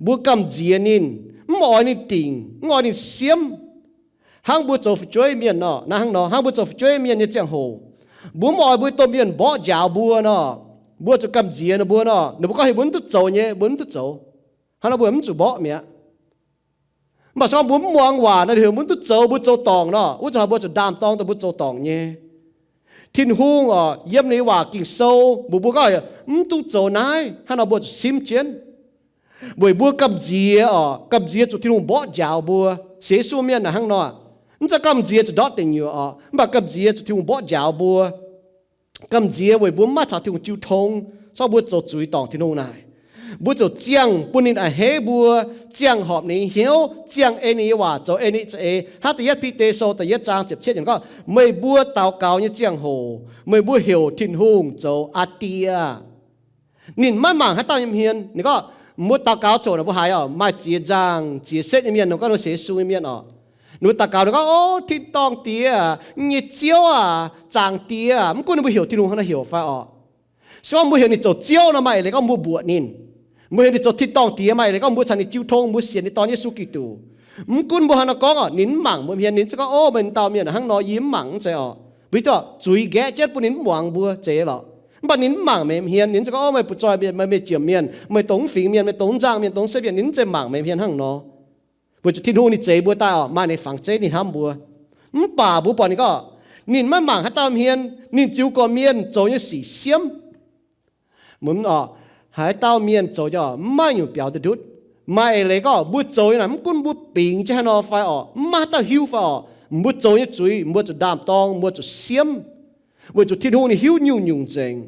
mbuo gamh nziex ninh, mv oix ninh dingc, mv oix ninh siemv. Hnangv mbuo zoux fu'jueiv mienh nor, naaiv hnangv nor, hnangv mbuo zoux fu'jueiv mienh nyei ziangh hoc, mbuo mv oix mbuo domh mienh mborqv njaaux mbuo nor, mbuo zuqc gamh nziex ninh mbuo nor, ninh mbuo gorngv heuc mbuo mv duqv zoux nyei, mbuo mv duqv zoux. Hnangv nor mbuo mv zuqc mborqv mi'aqv. Mv baac se gorngv mbuo mv muangx waac nor, heuc mbuo mv duqv zoux, mbuo zoux dorngc nor, wuov zanc mbuo zuqc ndaam-dorng daaih mbuo zoux dorngc nyei. Tin-Hungh oc, yiem ninh waac Ging-Sou mbuox mbuo gorngv mv duqv zoux naaiv, hnangv nor mbuo zuqc simv jienv. Weic mbuo gamh nziex oc, gamh nziex zuqc Tin-Hungh mborqv njaaux mbuo. Sienx Yesu mienh naaic hnangv nor, mv zeiz gamh nziex zuqc ndortv deic nyuoqc oc, mv baac gamh nziex zuqc Tin-Hungh mborqv njaaux mbuo. Gamh nziex weic mbuo mv maaih caux Tin-Hungh jiu tong, se gorngv mbuo zoux zuiz dorngc Tin-Hungh naaic. Mbuo ziouc ziangh bun ninh a'hneiv mbuo, ziangh horpc ninh hnyouv, ziangh ei ninh nyei waac zoux, ei ninh za'eix. Hnangv da'yietv Bide Sou da'yietv zaang ziepc cietv yiemc gorngv, meih mbuo daux gaux nyei ziangh hoc meih mbuo heuc Tin-Hungh zoux Aa Die. Ninh maiv mangc haaix dauh nyei hmien. Ninh gorngv mbuo daux gaux coc naaic mbuo haiz oc, maaih ziex nzangh ziex setv nyei mienh, ninh gorngv ninh sienx Yesu nyei mienh oc. Ninh mbuo daux gaux ninh gorngv, O Tin-dorngh Diex, yie nyei Ziouv aac, Zaangc Diex. Mv gunv ninh mbuo heuc Tin-Hungh hnangv nor heuc fai oc, se gorngv mbuo heuc ninh zoux Ziouv nor, maaih eix leiz gorngv mbuo mbuoqc ninh. Mbuo heuc ninh zoux Tin-dorngh Diex, maaih eix leiz gorngv mbuo caux ninh jiu tong, mbuo sienx ninh Dorn Yesu Giduc. Mv gunv mbuo haaix nor gorngv oc, ninh mv mangc mbuo hmien. Ninh ziouc gorngv, O, meih dauh mienh hnangv nor yie mv mangc, mv zeiz oc. Mbuo hiuv duqv zuiz nqaeqv jienv bun ninh mv muangx mbuo zeiz lorqc. Mv baac ninh mv mangc meih hmien. Ninh ziouc gorngv, O, meih butv-zoih mienh, meih mienh jiem mienh, meih dongh mv fingx mienh, meih dongh mv nzangh mienh, dongh mv setv mienh. Ninh mv zeiz mangc meih hmien hnangv nor. Weic zuqc Tin-Hungh ninh zeix mbuo daaih oc, maaih ninh fangx zeiv ninh hnamv mbuo. Mv baac mbuo buatc ninh gorngv, ninh maiv mangc haaix dauh hmien. Ninh ziux gorqv-mienh zoux nyei sic siemv. Mv oc, haaix dauh mienh zoux nyei oc, mv maaih nyungc biaux duqv ndutv. Maaih eix leiz gorngv mbuo zoux nyei naaic, mv gunv mbuo bingx jienv haaix nor fai oc, mv maaih haaix dauh hiuv fai oc, mbuo zoux nyei zuiz mbuo zuqc ndaam-dorng, mbuo zuqc siemv. Weic zuqc Tin-Hungh ninh hiuv nyungc-nyungc nzengc.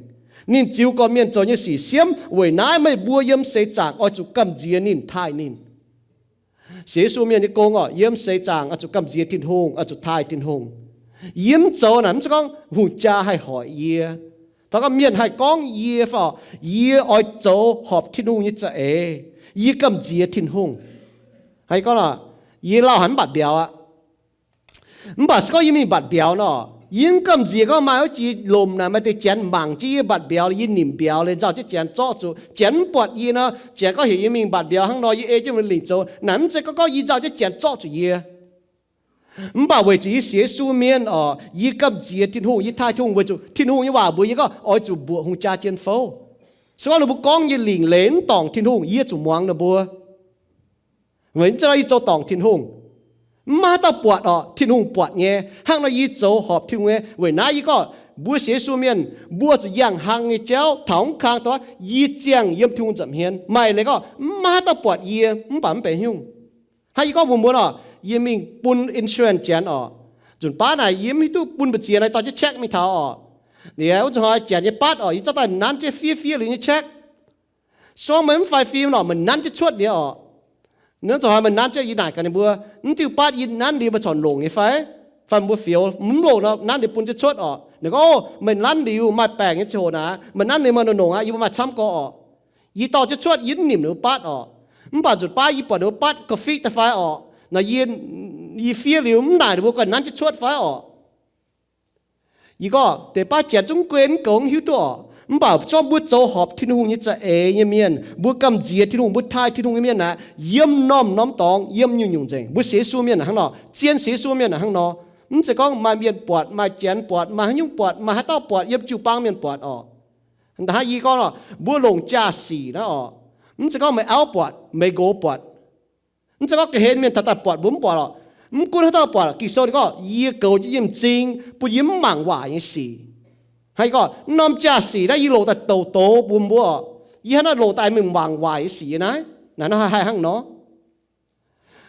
Ninh ziux gorqv-mienh zoux nyei sic siemv. Weic naaiv meih mbuo yiem seix zaangc oix zuqc gamh nziex ninh, taaih ninh. Sienx Yesu mienh nyei gong oc, yiem seix zaangc oix zuqc gamh nziex Tin-Hungh, oix zuqc taaih Tin-Hungh. Yie mv zoux naaic mv zeiz gorngv hungh jaa haih hoic yie, fai gorngv mienh haih gorngv yie fai oc. Yie oix zoux horpc Tin-Hungh nyei za'eix. Yie gamh nziex Tin-Hungh. Haaix gorngv, yie lauh haic mv mbatc mbiauz aqv. Mv baac se gorngv yie mingh mbatc mbiauz nor, yie mv gamh nziex gorngv maaih wuov jiex lomc naaic maaih deix janx mangc jienv yie mbatc mbiauz, yie nimc mbiauz liuz nzauh jienv janx zorqv zuqc. Janx mv buatc yie nor, janx gorngv heuc yie mingh mbatc mbiauz hnangv nor, yie ei jienv mingh lingc zoux naaic, mv zeiz gorngv gorngv yie nzauh jienv janx zorqv zuqc yie. Mv baac weic zuqc yie sienx Yesu mienh oc, yie gamh nziex Tin-Hungh, yie taaih Tin-Hungh weic zuqc Tin-Hungh nyei waac mbuox yie gorngv oix zuqc mbuoqc hungh jaa jien fouv. Se gorngv ninh mbuo gorngv nyei lingc leiz mv dorngc Tin-Hungh, yie zuqc muangx ninh mbuo. Weic zuqc yie zoux dorngc Tin-Hungh. Mv maaih haaix dauh buatc oc, Tin-Hungh buatc nyei. Hnangv nor yie zoux horpc Tin-Hungh nyei. Weic naaiv yie gorngv mbuo sienx Yesu mienh, mbuo zuqc yangh hlang nyei jauv taux mv kang daaih, yie ziangh yiem Tin-Hungh nza'hmien. Maaih leiz gorngv mv maaih haaix dauh buatc yie, mv baac mv benx haaix nyungc. Hnangv yie gorngv mbuox mbuo oc, yie mingh bun insurance janx oc. Nzunc baav naaic yie mv hiuv duqv bun mbu'ziex naaic dauh jienv check mingh taux oc. Liuz wuov zanc hnoi janx nyei batv oc, yie zorqv daaih nanv jienv fiev fiev liuz nyei check. Se gorngv meih mv faix fim nor, meih nanv jienv cuotv mi'aqv oc. Wuov zanc hnoi meih nanv jienv, yie naaic gaax ninh mbuo, mv diuh batv yie nanv liuz meih corc longc nyei fai? Fai mbuo fioux mv longc nor nanv liuz bun jienv cuotv oc. Ninh gorngv, O, meih nanv liuz maaih baengc nyei ziangh hoc naaic, meih nanv liuz meih nongc nongc aqv, yie mbuo maaih camv gorx oc. Yie dorh jienv cuotv, yie mv nimc ninh mbuo batv oc. Mv baac nzunc baav yie buatc ninh mbuo batv ga'fiqv daaih fai oc. Naaic yie, yie fiev liuz mv naaic ninh mbuo ganh nanv jienv cuotv fai oc. Yie gorngv deix baav janx zungv guei mv goux, mv hiuv duqv oc. Mv baac se gorngv mbuo zoux horpc Tin-Hungh nyei za'eix nyei mienh, mbuo gamh nziex Tin-Hungh, mbuo taaih Tin-Hungh nyei mienh naaic, yiem norm-norm dorngx, yiem nyungc-nyungc nzengc. Mbuo sienx Yesu mienh naaic hnangv nor, zien sienx Yesu mienh naaic hnangv nor. Mv zeiz gorngv maaih mienh buatc, maaih janx buatc, maaih haaix nyungc buatc, maaih haaix dauh buatc, yiem jiu-baang mienh buatc orqc. Hnangv yie gorngv nor, mbuo longc jaa-sic naaiv orqc, mv zeiz gorngv meih auv buatc, meih nqox buatc, mv zeiz gorngv ga'hlen mienh taux daaih buatc mbuo mv buatc orqc. Mv gunv haaix dauh buatc, Ging-Sou ninh gorngv, yie goux jienv yie m'zing bun yie mv mangc waaic nyei sic. Hnangv yie gorngv, norm jaa-sic naaiv yie longc daaih douc doz bun mbuo orqc. Yie hnangv naaiv longc daaih mingh mangc waaic nyei sic naaiv. Naaiv nor haih hnangv nor.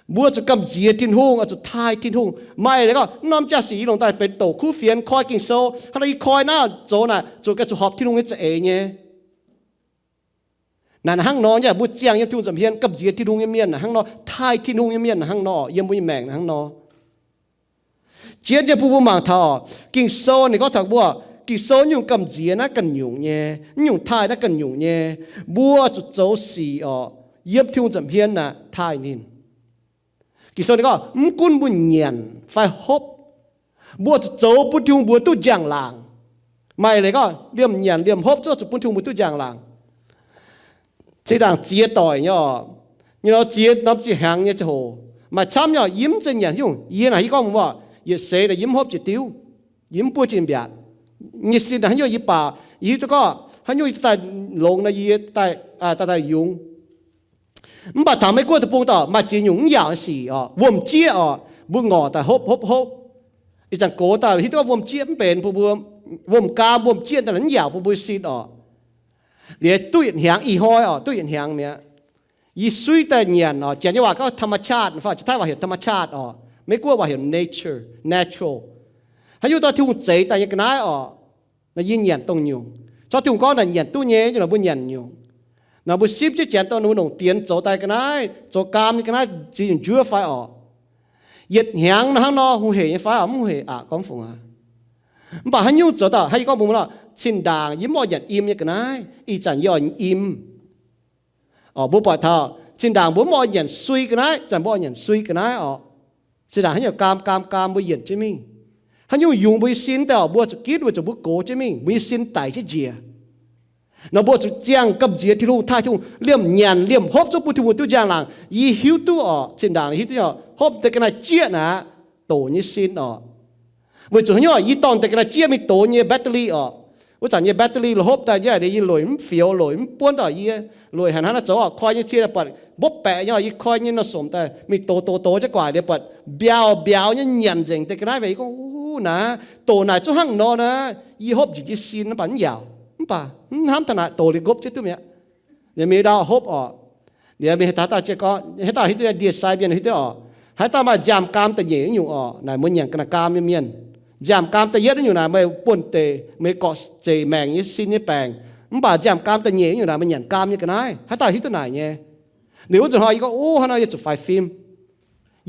Mbuo zuqc gamh nziex Tin-Hungh, oix zuqc taaih Tin-Hungh. Maaih leiz gorngv, norm jaa-sic yie longc daaih benx douc kuv fienx koi Ging-Sou. Hnangv nor yie koi naaiv zoux naaic, zuqc ganh zuqc horpc Tin-Hungh nyei za'eix nyei. Naaic hnangv nor, yaac mbuo ziangh yiem Tin-Hungh nza'hmien, gamh nziex Tin-Hungh nyei mienh naaic hnangv nor, taaih Tin-Hungh nyei mienh naaic hnangv nor, yiem mbuo nyei maengc naaic hnangv nor. Jien nyei bun mbuo mangc taux Ging-Sou ninh gorngv taux mbuo, Ging-Sou nyungc gamh nziex naaiv ganh nyungc nyei, nyungc taaih naaiv ganh nyungc nyei. Mbuo zuqc zoux sic orqc, yiem Tin-Hungh nza'hmien naaic taaih ninh. Ging-Sou ninh gorngv, mv gunv mbuo nyanc fai hopv, mbuo zuqc zoux bun Tin-Hungh mbuox duqv njang-laangc. Maaih leiz gorngv liemh nyanc liemh hopv zuqc bun Tin-Hungh mbuox duqv njang-laangc. Zinh ndaangc ziex doic nyei orqc, nyei nor ziex norm zinh hnyangx nyei ziangh hoc, maaih camv nyei orqc, yie mv zeiz nyanc haaix nyungc. Yie naaic hiuv gorngv mbuo, yietc seix naaic yie mv hopv jiex diuv, yie mv buov jiex mbiaatc. Yie nyei sin naaic haaix nyungc yie baac, yie hiuv duqv gorngv haaix nyungc yie daaih longx nor yie daaih, daaih, daaih yungz. Mv baac taux Meiv Guoqv deic-bung daaih maaih ziex nyungc mv yaauc nyei sic orqc, wuom-jieqv orqc, mbuo ngorc daaih hopv hopv hopv. Ih zanc gox daaih hiuv duqv gorngv wuom-jieqv mv benx bun mbuo, wuom-gaam wuom-jieqv daaih mv yaauc bun mbuo sin orqc. Liuz duqv yietc hnyangx ih hnoi orqc, duqv yietc hnyangx mi'aqv. Yie suiv daaih nyanc orqc, Janx nyei waac gorngv ธรรมชาติ fai Janx-Taiv waac heuc ธรรมชาติ orqc, Meiv Guoqv waac heuc nature, natural. Haaix nyungc dorh Tin-Hungh zeix daaih nyei ga'naaiv orqc, naaiv yie nyanc dongh nyungc. Corc Tin-Hungh gorngv naaic nyanc duqv nyei, nor mbuo nyanc nyungc. Nor mbuo simv jienv Janx dongh ninh mbuo longc dienx zoux daaih ga'naaiv, zoux gaam nyei ga'naaiv ziex nyungc njuov fai orqc. Yietc hnyangx nor hnangv nor hungh heic nyei fai orqc, mv hungh heic aqc gorngv fungc aqv. Mv baac haaix nyungc zoux daaih, hnangv yie gorngv mbuo nor, zinh ndaangc yie mv oix nyanc im nyei ga'naaiv, ih zanc yie oix im. Orqc, mbuo buatc taux zinh ndaangc mbuo mv oix nyanc sui ga'naaiv, zanc mbuo oix nyanc sui ga'naaiv orqc. Zinh ndaangc haaix nyungc gaam gaam gaam mbuo yienc jienv mingh. Haaix nyungc yungz mbuo nyei sin daaih orqc, mbuo zuqc ginv weic zuqc mbuo gox jienv mingh, mbuo nyei sin daic jienv njiec. Nor mbuo zuqc ziangh gamh nziex Tin-Hungh, taaih Tin-Hungh, liemh nyanc liemh hopv zuqc bun Tin-Hungh duqv njang-laangc. Yie hiuv duqv orqc, zinh ndaangc hiuv duqv orqc, hopv deix ga'naaiv jieqv naaic, doqc nyei sin orqc. Weic zuqc haaix nyungc, yie dorh deix ga'naaiv jieqv mingh dox nyei battery orqc. Wuov zanc nyei battery la'hopv daaih nyei, yie lueic mv fioux, lueic mv buonv daaih, yie lueic haic hnangv naaiv zoux orqc, koi nyei cie daaih buatc mbopv baeqc nyei, yie koi nyei nor somc daaih mingh dox dox dox jienv guaax liuz buatc mbiaauc mbiauz nyei nyanc nzengc deix ga'naaiv. Yie gorngv, Uv, naaiv doqc naaic zungv hnangv nor naaic, yie hopv njiec nyei sin mv baac mv yaauc. Mv baac mv hnamv taux naaic, doqc liuz nqopv jienv duqv mi'aqv. Liuz mingh ndau hopv orqc. Liuz mingh haaix dauh jiez gorn, haaix dauh hiuv duqv, ndie-sai mienh hiuv duqv orqc, haaix dauh maaih nziaamv-gaam da'nyeic nyungc orqc, naaic mbuo nyanc ga'naaiv gaam nyei mienh. Nziaamv-gaam da'yietv nyungc naaic meih buonv deix meih gorqv-zeic maengc nyei sin nyei baengc. Mv baac nziaamv-gaam da'nyeic nyungc naaic meih nyanc gaam nyei ga'naaiv. Haaix dauh hiuv duqv naaic nyei? Liuz wuov nzunc hnoi yie gorngv, Uv, hnangv nor yie zuqc faix fim.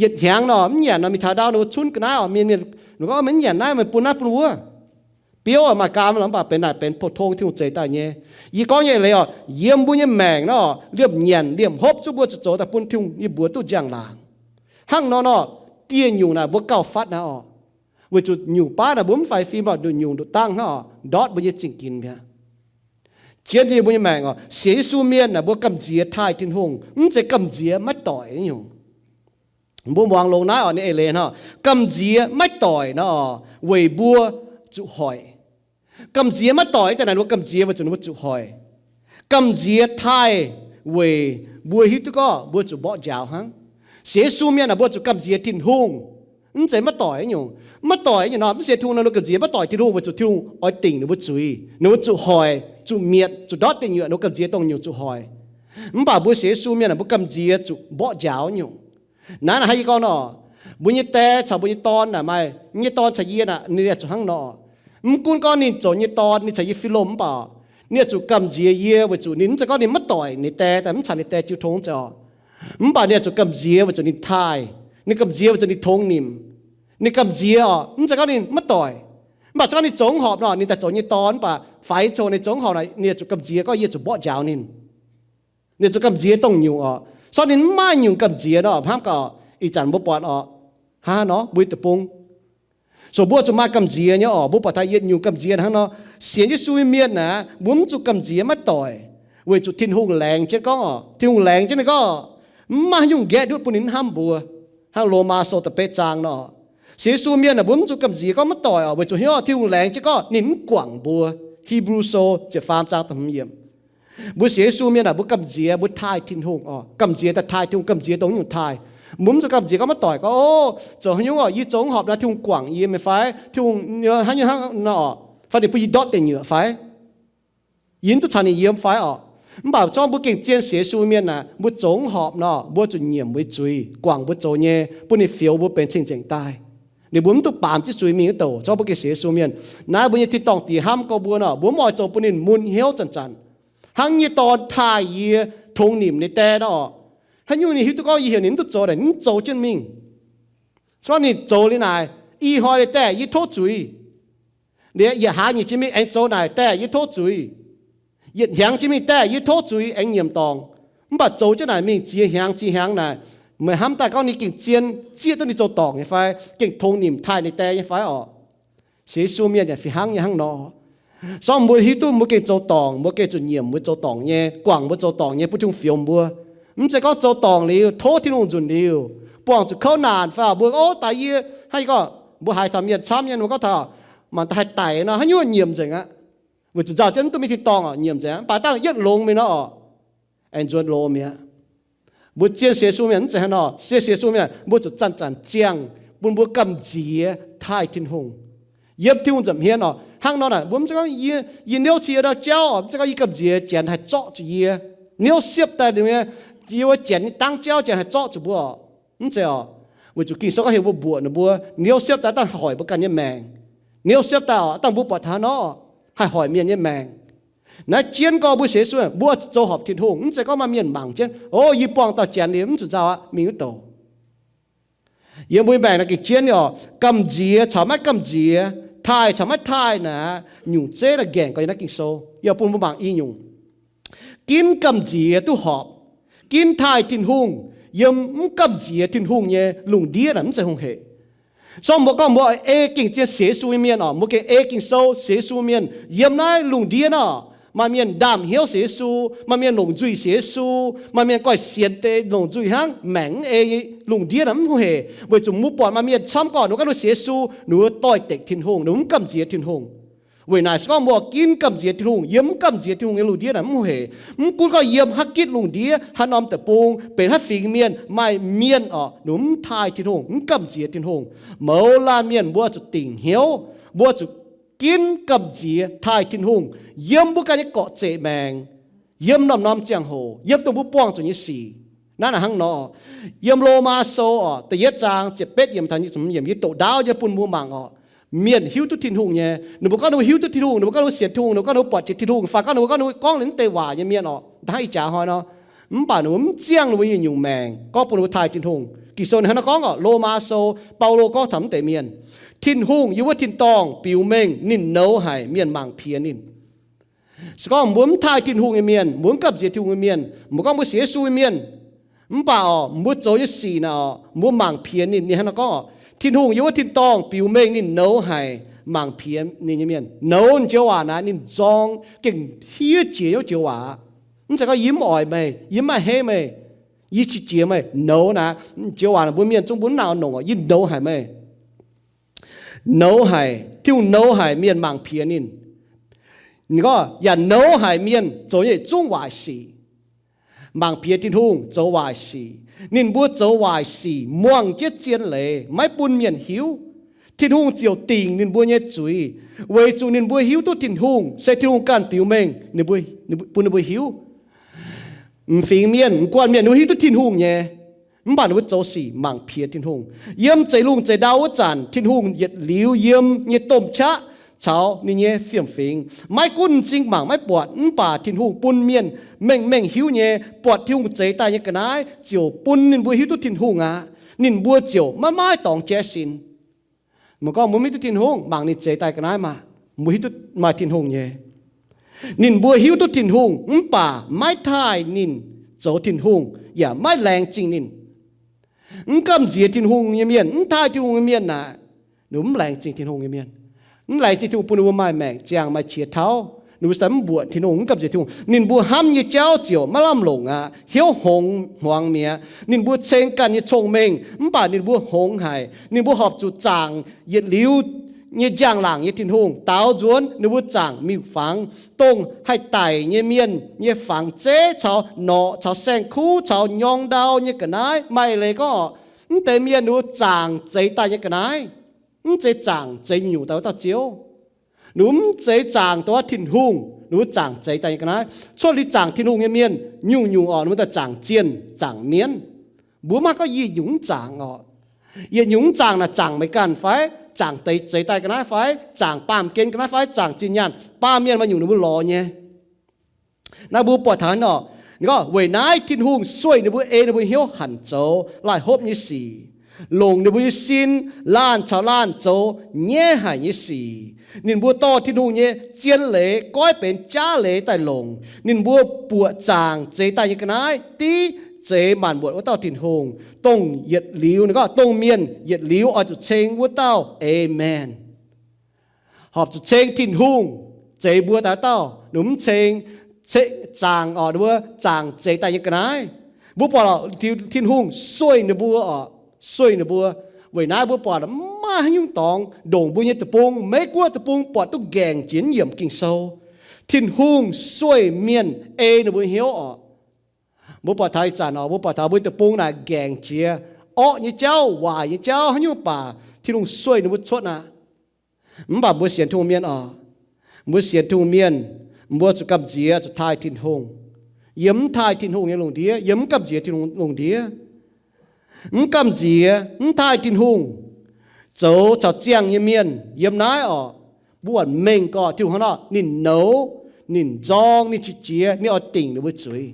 Yietc hnyangx nor mv nyanc nor, mingh taux ndau ninh mbuo cunv ga'naaiv orqc, mienh, mienh ninh gorngv, Mv nyanc naaiv, meih bun naaiv bun wuov. Biouv maaih gaam lorqc, mv baac benx naaic benx pou-tong Tin-Hungh zeix daaih nyei. Yie gorngv nyei leiz orqc, yiem mbuo nyei maengc nor, liemh nyanc liemh hopv zuqc mbuo zuqc zoux daaih bun Tin-Hungh nyei mbuox duqv njang-laangc. Hnangv nor nor, dieh nyungc naaic mbuo gauh fatv naaiv orqc. Weic zuqc nyungc baav naaic mbuo mv faix fim orqc, nduqc nyungc nduqc dangh hnangv orqc, ndortv mbuo nyei zingh ginx mi'aqv. Jien yie mbuo nyei maengc orqc, sienx Yesu mienh naaic mbuo gamh nziex taaih Tin-Hungh, mv zeiz gamh nziex maiv doic nyungc. Mbuo muangx longx naaiv orqc, ninh eix leiz hnangv, gamh nziex maiv doic nor, weic mbuo zuqc hoic. Gamh nziex maiv doic daaih naaic, mbuo gamh nziex weic zuqc ninh mbuo zuqc hoic. Gamh nziex taaih weic mbuo hiuv duqv gorngv mbuo zuqc mborqv njaaux hnangv. Sienx Yesu mienh naaic mbuo zuqc gamh nziex Tin-Hungh, mv zeiz maiv doic nyungc. Maiv doic nyungc nor, mv sienx Tin-Hungh nor, ninh mbuo gamh nziex maiv doic Tin-Hungh weic zuqc Tin-Hungh oix dingc ninh mbuo zuiz. Ninh mbuo zuqc hoic, zuqc mietc, zuqc ndortv dingc nyuoqc, ninh mbuo gamh nziex dongh nyungc zuqc hoic. Mv baac mbuo sienx Yesu mienh naaic mbuo gamh nziex zuqc mborqv njaaux nyungc. Naaiv naaic hnangv yie gorngv nor, mbuo nyei die caux mbuo nyei dorn naaic maaih, nyei dorn caux yie naaic, ninh yaac zuqc hnangv nor. Mv gunv gorngv ninh zoux nyei dorn, ninh caux yie fih lomh mv baac, ninh yaac zuqc gamh nziex yie weic zuqc ninh mv zeiz gorngv ninh maiv doic ninh die daaih mv caux ninh die jiu tong zeiz orqc. Mv baac ninh yaac zuqc gamh nziex weic zuqc ninh taaih, ninh gamh nziex weic zuqc ninh tongx nimc, ninh gamh nziex orqc, mv zeiz gorngv ninh maiv doic. Mv baac se gorngv ninh zoux mv horpc nor, ninh daaih zoux nyei dorn mv baac faix coux ninh zoux mv horpc naaic, ninh yaac zuqc gamh nziex gorngv yie zuqc mborqv njaaux ninh. Ninh zuqc gamh nziex dongh nyungc orqc. Se gorngv ninh mv maaih nyungc gamh nziex nor, hnamv gaax, ih zanc mbuo buatc orqc, hnangv nor mbuo nyei deic-bung, so mbuo zuqc maaih gamh nziex nyei orqc. Mbuo buatc taux yietc nyungc gamh nziex hnangv nor, sienx Yesu mienh naaic, mbuo mv zuqc gamh nziex maiv doic, weic zuqc Tin-Hungh laengz jienv gorngv orqc, Tin-Hungh laengz jienv ninh gorngv, mv maaih haaix nyungc nqaeqv ndutv bun ninh hnamv mbuo. Hnangv Lomaa Sou da'betv zaang nor, Sienx Yesu mienh aah, mbuo mv zuqc gamh nziex gorngv maiv doic oc, weic zuqc hiuv duqv Tin-Hungh laengz jienv gorngv ninh mv guangc mbuo. Hebrew Sou ziepc faam zaang da'hmz yiemc. Mbuo sienx Yesu mienh aah, mbuo gamh nziex, mbuo taaih Tin-Hungh oc. Gamh nziex daaih taaih Tin-Hungh, gamh nziex dongh nyungc taaih. Mbuo mv zuqc gamh nziex gorngv maiv doic gorngv, o, zoux haaix nyungc oc, yie zoux mv horpc nor Tin-Hungh guangc yie meih fai, Tin-Hungh haaix nyungc hnangv nor oc, fai ninh bun yie ndortv deic nyuoqc fai, yie mv duqv caux ninh yiem fai oc. Mv baac zorngv mbuo gengh zien sienx Yesu mienh aah, mbuo zoux mv horpc nor, mbuo zuqc nyiemc mbuo zuiz, guangc mbuo zoux nyei, bun ninh fioux mbuo benx cing-nzengc daaih. Ninh mbuo mv duqv baamz jienv zuiz mingh wuov douc. Zorngv mbuo gengh sienx Yesu mienh naaiv, mbuo nyei tin-dorngh Diex hnamv gorx mbuo nor, mbuo mv oix zoux bun ninh mun hnyouv zanc-zanc, hnangv yie dorn taaih yie tongx nimc nyei die nor oc. Haaix nyungc ninh hiuv duqv gorngv yie heuc ninh mv duqv zoux naaic, ninh mv zoux jienv mingh. Zorngv ninh zoux liuz naaic, ih hnoi liuz daeh yie tov zuiz. Liuz yietc hlaax nyic jiex mingh aengx zoux naaic, daeh yie tov zuiz. Yietc hnyangx jiex mingh daeh yie tov zuiz aengx nyiemc dorngc. Mv baac zoux jienv naaic mingh ziex hnyangx ziex hnyangx naaic, meih hnamv daaih gorngv ninh gengh zien zieqv duqv ninh zoux dorngc nyei fai, gengh tongx nimc taaih ninh die nyei fai oc? Sienx Yesu mienh yaac fih hnangv nyei hnangv nor. Zorngv mbuo hiuv duqv mbuo gengh zoux dorngc, mbuo gengh zuqc nyiemc mbuo zoux dorngc nyei, guangc mbuo zoux dorngc nyei, bun Tin-Hungh fioux mbuo. Mv zeiz gorngv zoux dorngc liuz, tov Tin-Hungh nzunc liuz, buangh zuqc kouv naanc fai mbuo, o, daaih yie hnangv gorngv mbuo haiz taux mienh camv nyei, mbuo gorngv taux mangc daaih haih daic nor, haaix nyungc nyiemc nzengc aqv. Weic zuqc nzauh jienv mv duqv mingh tin-dorngh oc, nyiemc nzengc aqv. Mv baac dangh yietv longx mingh nor oc, aengx nzuonx loz mi'aqv. Mbuo zien sienx Yesu mienh mv zeiz hnangv nor. Sienx, sienx Yesu mienh, mbuo zuqc zanc-zanc ziangh bun mbuo gamh nziex taaih Tin-Hungh, yiem Tin-Hungh nza'hmien oc. Hnangv nor naaic, mbuo mv zeiz gorngv yie, yie niouv cie ndau jauv oc, mv zeiz gorngv yie gamh nziex Janx haih zorqv zuqc yie. Niouv siepv daaih, yie wuov Janx nyei dangv jauv Janx haih zorqv zuqc mbuo oc. Mv zeiz oc. Weic zuqc Ging-Sou gorngv heuc mbuo mbuoqc ninh mbuo, niouv siepv daaih dangh hoic mbuo ganh nyei maengc. Niouv siepv daaih oc, dangh mbuo buatc taux haaix nor, haih hoic mienh nyei maengc. Naaiv jienv gorngv mbuo sienx Yesu, mbuo zoux horpc Tin-Hungh. Mv zeiz gorngv maaih mienh mangc jienv, o, yie buangh dauh Janx liuz mv zuqc nzauh aqv, mingh wuov douc. Yiem mbuo nyei maengc naaiv gengh jienv nyei oc. Gamh nziex caux maiv gamh nziex, taaih caux maiv taaih naaic, nyungc zeiv naaiv nqaengc gau yiem naaiv Ging-Sou. Yie bun mbuo mangc i nyungc. Ginv gamh nziex duqv horpc, ginv taaih Tin-Hungh, yiem mv gamh nziex Tin-Hungh nyei lungh ndiev naaic mv zeiz hungh hec. Zorngv mbuo gorngv mbuo ei gengh zien sienx Yesu nyei mienh oc, mbuo gengh ei Ging-Sou sienx Yesu mienh, yiem naaiv lungh ndiev nor, maaih mienh ndaamv-hnyouv sienx Yesu, maaih mienh longc nzuih sienx Yesu, maaih mienh goiv sienx deix longc nzuih hnangv, maengc mv ei nyei lungh ndiev naaic mv hungh hec, weic zuqc mbuo buatc maaih mienh camv gorngv ninh mbuo ganh sienx Yesu, ninh mbuo doix-dekc Tin-Hungh, ninh mbuo mv gamh nziex Tin-Hungh. Weic naaic se gorngv mbuo ginv gamh nziex Tin-Hungh yiem mv gamh nziex Tin-Hungh nyei lungh ndiev naaic mv hungh hec. Mv gunv gorngv yiem haaix gitv lungh ndiev, haaix norm deic-bung, benx haaix fingx mienh, maaih mienh oc, ninh mbuo mv taaih Tin-Hungh, mv gamh nziex Tin-Hungh. Mouz laanh mienh mbuo zuqc dingc hnyouv, mbuo zuqc ginv gamh nziex taaih Tin-Hungh yiem mbuo ganh nyei gorqv-zeqc maengc, yiem norm-norm ziangh hoc, yiem dongh mbuo buangh zuqc nyei sic. Naaiv naaic hnangv nor, yiem Lomaa Sou oc, da'yietv zaang ziepc betv yiemc taux nyic ziepc hmz yiemc, yie doqc ndaauv nyei bun mbuo mangc oc. Mienh hiuv duqv Tin-Hungh nyei, ninh mbuo gorngv ninh mbuo hiuv duqv Tin-Hungh, ninh mbuo gorngv ninh mbuo sienx Tin-Hungh, ninh mbuo gorngv ninh mbuo buatc jiex Tin-Hungh, fai gorngv ninh mbuo gorngv ninh mbuo gorngv ninh mv deix waac nyei mienh oc, hnangv ih jaax hnoi nor. Mv baac ninh mbuo mv ziangh ninh mbuo nyei nyungc maengc gorngv bun ninh mbuo taaih Tin-Hungh. Ging-Sou ninh hnangv naaiv gorngv oc, Lomaa Sou, Baulo gorngv taux mv deix mienh, Tin-Hungh yiem wuov tin-dorngh biux mengh ninh nouz haic mienh mangc piex ninh. Se gorngv mbuo mv taaih Tin-Hungh nyei mienh, mbuo mv gamh nziex Tin-Hungh nyei mienh, mbuo gorngv mbuo sienx Yesu nyei mienh, mv baac oc, mbuo zoux nyei sic naaic oc, mbuo mangc piex ninh. Ninh hnangv naaiv gorngv oc, Tin-Hungh yiem wuov tin-dorngh biux mengh ninh nouz haic mangc piex ninh nyei mienh. Nouz joux waac naaic ninh nzorng gengh hiev jiex nyei joux waac aqv. Mv zeiz gorngv yie mv oix meih, yie mv maaih hei meih, yie qiex jiez meih. Nouz naaic joux waac naaic mbuo mienh zungv mbuo mv nangc nongc oc, yie nouz haic meih. Nouz haic, Tin-Hungh nouz haic mienh mangc piex ninh. Ninh gorngv yaac nouz haic mienh zoux nyei yietc zungv waaic sic. Mangc piex Tin-Hungh zoux waaic sic. Ninh mbuo zoux waaic sic muangh jienv zien leiz, maiv bun mienh hiuv. Tin-Hungh ziouc dingc ninh mbuo nyei zuiz, weic zuqc ninh mbuo hiuv duqv Tin-Hungh se Tin-Hungh ganh biux mengh ninh mbuo, bun ninh mbuo hiuv. M'fingx mienh, m'guaih mienh ninh mbuo hiuv duqv Tin-Hungh nyei, mv baac ninh mbuo zoux sic mangc piex Tin-Hungh. Yiem zeix lungh zeix ndau wuov zanc, Tin-Hungh yietc liuz yiem nyei domh qaqv caux ninh nyei fiem-fingx. Maiv gunv m'zing mangc maiv buatc, mv baac Tin-Hungh bun mienh mengh mengh hiuv nyei, buatc Tin-Hungh zeix daaih nyei ga'naaiv ziouc bun ninh mbuo hiuv duqv Tin-Hungh aqv. Ninh mbuo ziouc maiv maaih dorngx jaiv sin. Meih gorngv mbuo mv hiuv duqv Tin-Hungh, mangc ninh zeix daaih ga'naaiv maah, mbuo hiuv duqv maaih Tin-Hungh nyei. Ninh mbuo hiuv duqv Tin-Hungh mv baac maiv taaih ninh zoux Tin-Hungh yaac maiv laengz zingh ninh. Mv gamh nziex Tin-Hungh nyei mienh, mv taaih Tin-Hungh nyei mienh naaic, ninh mv laengz zingh Tin-Hungh nyei mienh. Mv laengz zingh Tin-Hungh bun ninh mbuo maaih maengc ziangh, maaih qiex tauv. Ninh mbuo se mv mbuoqc Tin-Hungh, mv gamh nziex Tin-Hungh. Ninh mbuo hnamv nyei jauv ziouc maiv lamh longc aqv, hnyouv hngongx hmuangx mi'aqv. Ninh mbuo ceng ganh nyei cong-mengh, mv baac ninh mbuo hngongx haic. Ninh mbuo horpc zuqc zaangc yietc liuz nyei njang-laangc nyei Tin-Hungh. Daaux nzuonx ninh mbuo zaangc miuc-fangx, dongh haih daic nyei mienh nyei fangx zeiv caux norqc caux saeng-kuv caux nyorng ndau nyei ga'naaiv. Maaih leiz gorngv oc, mv deix mienh ninh mbuo zaangc zeix daaih nyei ga'naaiv, mv zeiz zaangc zeix nyungc-nyungc daaih wuov dauh Ziouv. Ninh mbuo mv zeiz zaangc dongh wuov Tin-Hungh, ninh mbuo zaangc zeix daaih nyei ga'naaiv. Cuotv liuz zaangc Tin-Hungh nyei mienh, nyungc-nyungc oc, ninh mbuo daaih zaangc zienh zaangc mienv. Mbuo maiv gorngv yie nyungc mv zaangc oc. Yietc nyungc mv zaangc naaic zaangc meih ganh fai, zaangc deix zeix daaih ga'naaiv fai, zaangc baamh gen ga'naaiv fai, zaangc zinh nyaanh. Baamh mienh maaih nyungc ninh mbuo lorz nyei. Naaiv mbuo buatc taux hnangv nor, ninh gorngv, weic naaiv Tin-Hungh sueih ninh mbuo, ei ninh mbuo hnyouv hanc zoux laih hopv nyei sic, longc ninh mbuo nyei sin laanh caux laanh zoux nyaiv haic nyei sic. Ninh mbuo dorh Tin-Hungh nyei zien leiz goiv benx jaav leiz daaih longc. Ninh mbuo buoqc zaangc zeix daaih nyei ga'naaiv div zeix maanc muotc wuov dauh Tin-Hungh, dongh yietc liuz, ninh gorngv dongh mienh yietc liuz oix zuqc ceng wuov dauh. Aamen. Horpc zuqc ceng Tin-Hungh zeix mbuo daaih dauh. Ninh mv ceng, ceng zaangc oc, ninh mbuo zaangc zeix daaih nyei ga'naaiv. Mbuo buatc oc, Tin-Hungh sueih ninh mbuo oc, sueih ninh mbuo. Weic naaiv mbuo buatc maiv maaih haaix nyungc dorngx ndongc mbuo nyei deic-bung, Meiv Guoqv deic-bung buatc duqv nqaengc jiex yiemc Ging-Sou. Tin-Hungh sueih mienh ei ninh mbuo hnyouv oc. Mbuo buatc taux ih zanc oc, mbuo buatc taux mbuo deic-bung naaic nqaengc jiex, orqv nyei jauv, waaic nyei jauv, haaix nyungc baac Tin-Hungh sueih ninh mbuo cuotv aqv. Mv baac mbuo sienx Tin-Hungh mienh oc, mbuo sienx Tin-Hungh mienh, mbuo zuqc gamh nziex zuqc taaih Tin-Hungh. Yiem mv taaih Tin-Hungh nyei lungh ndiev, yiem mv gamh nziex Tin-Hungh lungh ndiev, mv gamh nziex, mv taaih Tin-Hungh, zoux caux ziangh nyei mienh yiem naaiv oc, mbuo buatc mengh gorqv Tin-Hungh hnangv nor, ninh nouz, ninh nzorng, ninh qiex jiez, ninh oix dingc ninh mbuo zuiz.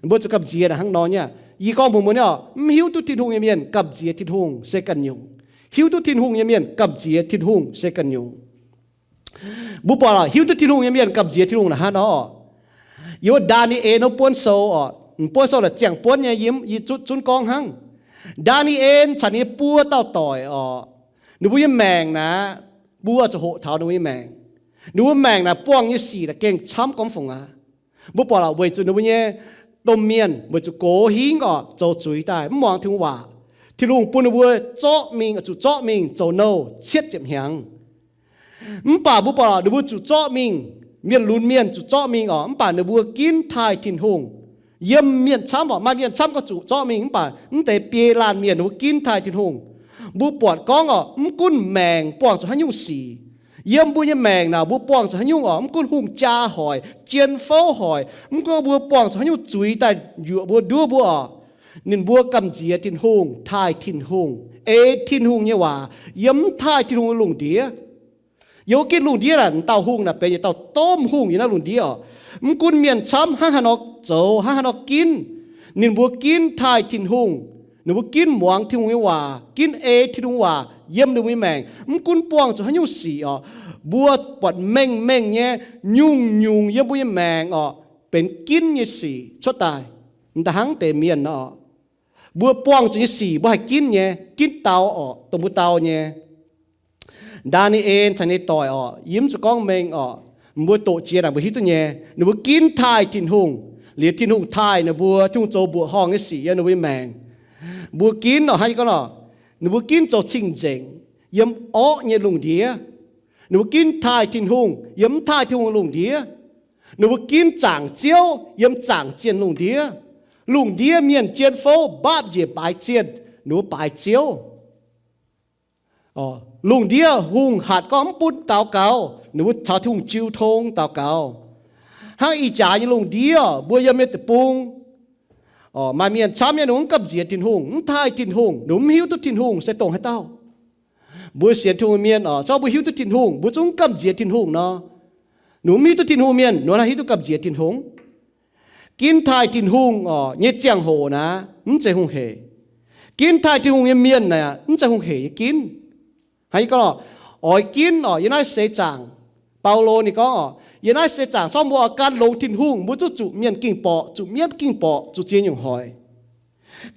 Mbuo zuqc gamh nziex naaic hnangv nor nyei. Yie gorngv mbuox mbuo nyei oc, mv hiuv duqv Tin-Hungh nyei mienh gamh nziex Tin-Hungh se ganh nyungc. Hiuv duqv Tin-Hungh nyei mienh gamh nziex Tin-Hungh se ganh nyungc. Mbuo buatc oc, hiuv duqv Tin-Hungh nyei mienh gamh nziex Tin-Hungh naaic hnangv nor oc. Yiem Ndaa^ni^en wuov buonv sou oc, buonv sou naaic ziangh buonv nyei, yie, yie zunv, zunv gorngv hnangv. Ndaa^ni^en caux ninh nyei buo dauh doic oc, ninh mbuo nyei maengc naaic, mbuo zuqc hoqc taux ninh mbuo nyei maengc. Ninh mbuo maengc naaic buangh nyei sic naaic gengh camv gormx fungc aqv. Mbuo buatc lorqc, weic zuqc ninh mbuo nyei domh mienh weic zuqc gox hingv oc, zoux zuiz daaih, mv muangx Tin-Hungh waac. Tin-Hungh bun ninh mbuo zorqv mingh, zuqc zorqv mingh zoux nouh cietv ziepc hnyangx. Mv baac mbuo buatc lorqc, ninh mbuo zuqc zorqv mingh, mienh lunx mienh zuqc zorqv mingh oc, mv baac ninh mbuo ginv taaih Tin-Hungh. Yiem mienh camv oc, maaih mienh camv gorngv zuqc zorqv mingh, mv baac mv deix biei laanh mienh ninh mbuo ginv taaih Tin-Hungh. Mbuo buatc gorngv oc, mv gunv maengc buangh zuqc haaix nyungc sic, yiem mbuo nyei maengc naaic mbuo buangh zuqc haaix nyungc oc, mv gunv hungh jaa hoic, jien fouv hoic, mv gunv mbuo buangh zuqc haaix nyungc zuiz daaih yuoqc mbuo, nduov mbuo oc, ninh mbuo gamh nziex Tin-Hungh, taaih Tin-Hungh, ei Tin-Hungh nyei waac, yiem mv taaih Tin-Hungh nyei lungh ndiev. Yiem wuov gitv lungh ndiev naaic, dauh hungh naaic benx yietc dauh domh hungh yiem naaiv lungh ndiev oc. Mv gunv mienh camv hnangv haaix nor zoux, hnangv haaix nor ginv, ninh mbuo ginv taaih Tin-Hungh. Ninh mbuo ginv muangx Tin-Hungh nyei waac, ginv ei Tin-Hungh waac yiem ninh mbuo nyei maengc, mv gunv buangh zuqc haaix nyungc sic oc. Mbuo buatc mengh mengh nyei, nyungc-nyungc yiem mbuo nyei maengc oc, benx ginv nyei sic cuotv daaih. M'daaih hnangv deix mienh nor, mbuo buangh zuqc nyei sic mbuo haih ginv nyei, ginv dau oc, dongh mbuo dau nyei. Ndaa^ni^en caux ninh doic oc, yie mv zuqc gorngv mengh oc, mbuo doqc jiex naaic mbuo hiuv duqv nyei. Ninh mbuo ginv taaih Tin-Hungh, liuz Tin-Hungh taaih ninh mbuo, Tin-Hungh zoux mbuoqc horngh nyei sic yiem ninh mbuo nyei maengc. Mbuo ginv oc, hnangv yie gorngv oc, ninh mbuo ginv zoux cing-nzengc yiem orqv nyei lungh ndiev. Ninh mbuo ginv taaih Tin-Hungh yiem mv taaih Tin-Hungh nyei lungh ndiev. Ninh mbuo ginv zaangc Ziouv yiem zaangc zienh lungh ndiev. Lungh ndiev mienh jien fouv mbaapv njiec baaix zienh, ninh mbuo baaix Ziouv. Lungh ndiev hungh hatc gorngv mv bun daux gaux, ninh mbuo caux Tin-Hungh jiu tong daux gaux. Hnangv ih jaax nyei lungh ndiev, mbuo yiem nyei deic-bung, maaih mienh camv nyei, ninh mbuo mv gamh nziex Tin-Hungh, mv taaih Tin-Hungh, ninh mbuo mv hiuv duqv Tin-Hungh se dongh haaix dauh. Mbuo sienx Tin-Hungh mienh oc, se gorngv mbuo hiuv duqv Tin-Hungh, mbuo zungv mv gamh nziex Tin-Hungh nor. Ninh mbuo mv hiuv duqv Tin-Hungh mienh, ninh mbuo naaiv hiuv duqv gamh nziex Tin-Hungh? Ginv taaih Tin-Hungh oc, nyei ziangh hoc naaic, mv zeiz hungh hec. Ginv taaih Tin-Hungh nyei mienh naaic, mv zeiz hungh hec nyei ginv. Hnangv yie gorngv oc, oix ginv oc, yiem naaiv seix zaangc, Baulo ninh gorngv oc, yiem naaiv seix zaangc se gorngv mbuo oix gan longx Tin-Hungh, mbuo zungv zuqc mienh ging-borqc, zuqc mienv ging-borqc, zuqc ziex nyungc hoic.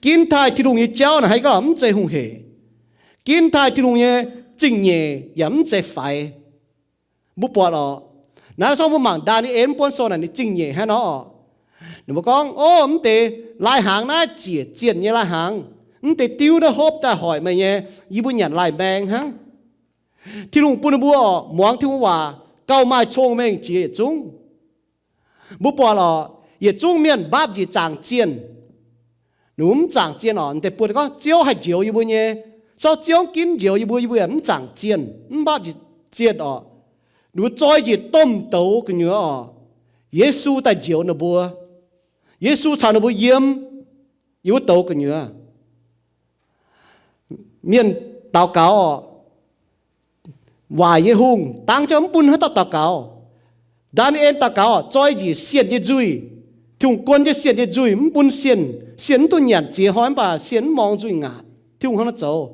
Ginv taaih Tin-Hungh nyei jauv naaic, hnangv yie gorngv oc, mv zeiz hungh hec. Ginv taaih Tin-Hungh nyei zingh nyeic yaac mv zeiz faix. Mbuo buatc oc, Naaiv zorqv mbuo mangc Ndaa^ni^en mv buonv sou naaic ninh zingh nyeic hnangv nor. Ninh mbuo gorngv, O, mv deix lai-hnaangx naaiv ziec zienh nyei lai-hnaangx. Mv deix diuv naaiv hopv daaih hoic meih nyei, yie mbuo nyanc lai-maeng hnangv. Tin-Hungh bun ninh mbuo oc, muangx Tin-Hungh waac, gauh maaih cong-mengh jiex yietc zungv. Mbuo buatc oc, yietc zungv mienh mbaapv njiec zaangc zienh. Ninh mbuo mv zaangc zienh oc, deix buo gorngv Ziouv haih njoux yie mbuo nyei. Zorqv Ziouv ginv njoux yie mbuo, yie mbuo yaac mv zaangc zienh, mv mbaapv njiec zienh oc. Ninh mbuo zoi njiec domh douz gu'nyuoz oc, Yesu daaih njoux ninh mbuo. Yesu caux ninh mbuo yiem, yiem wuov douz gu'nyuoz. Mienh daux gaux oc, waaic nyei hungh dangv jauv mv bun haaix dauh daux gaux. Ndaa^ni^en daux gaux oc, zoi njiec sienh nyei nzuih. Tin-Hungh guon jienv sienh nyei nzuih, mv bun sienh, sienh mv duqv nyanc ziex hnoi mv baac sienh mv morngx nzuih ngaatc. Tin-Hungh hnangv naaiv zoux.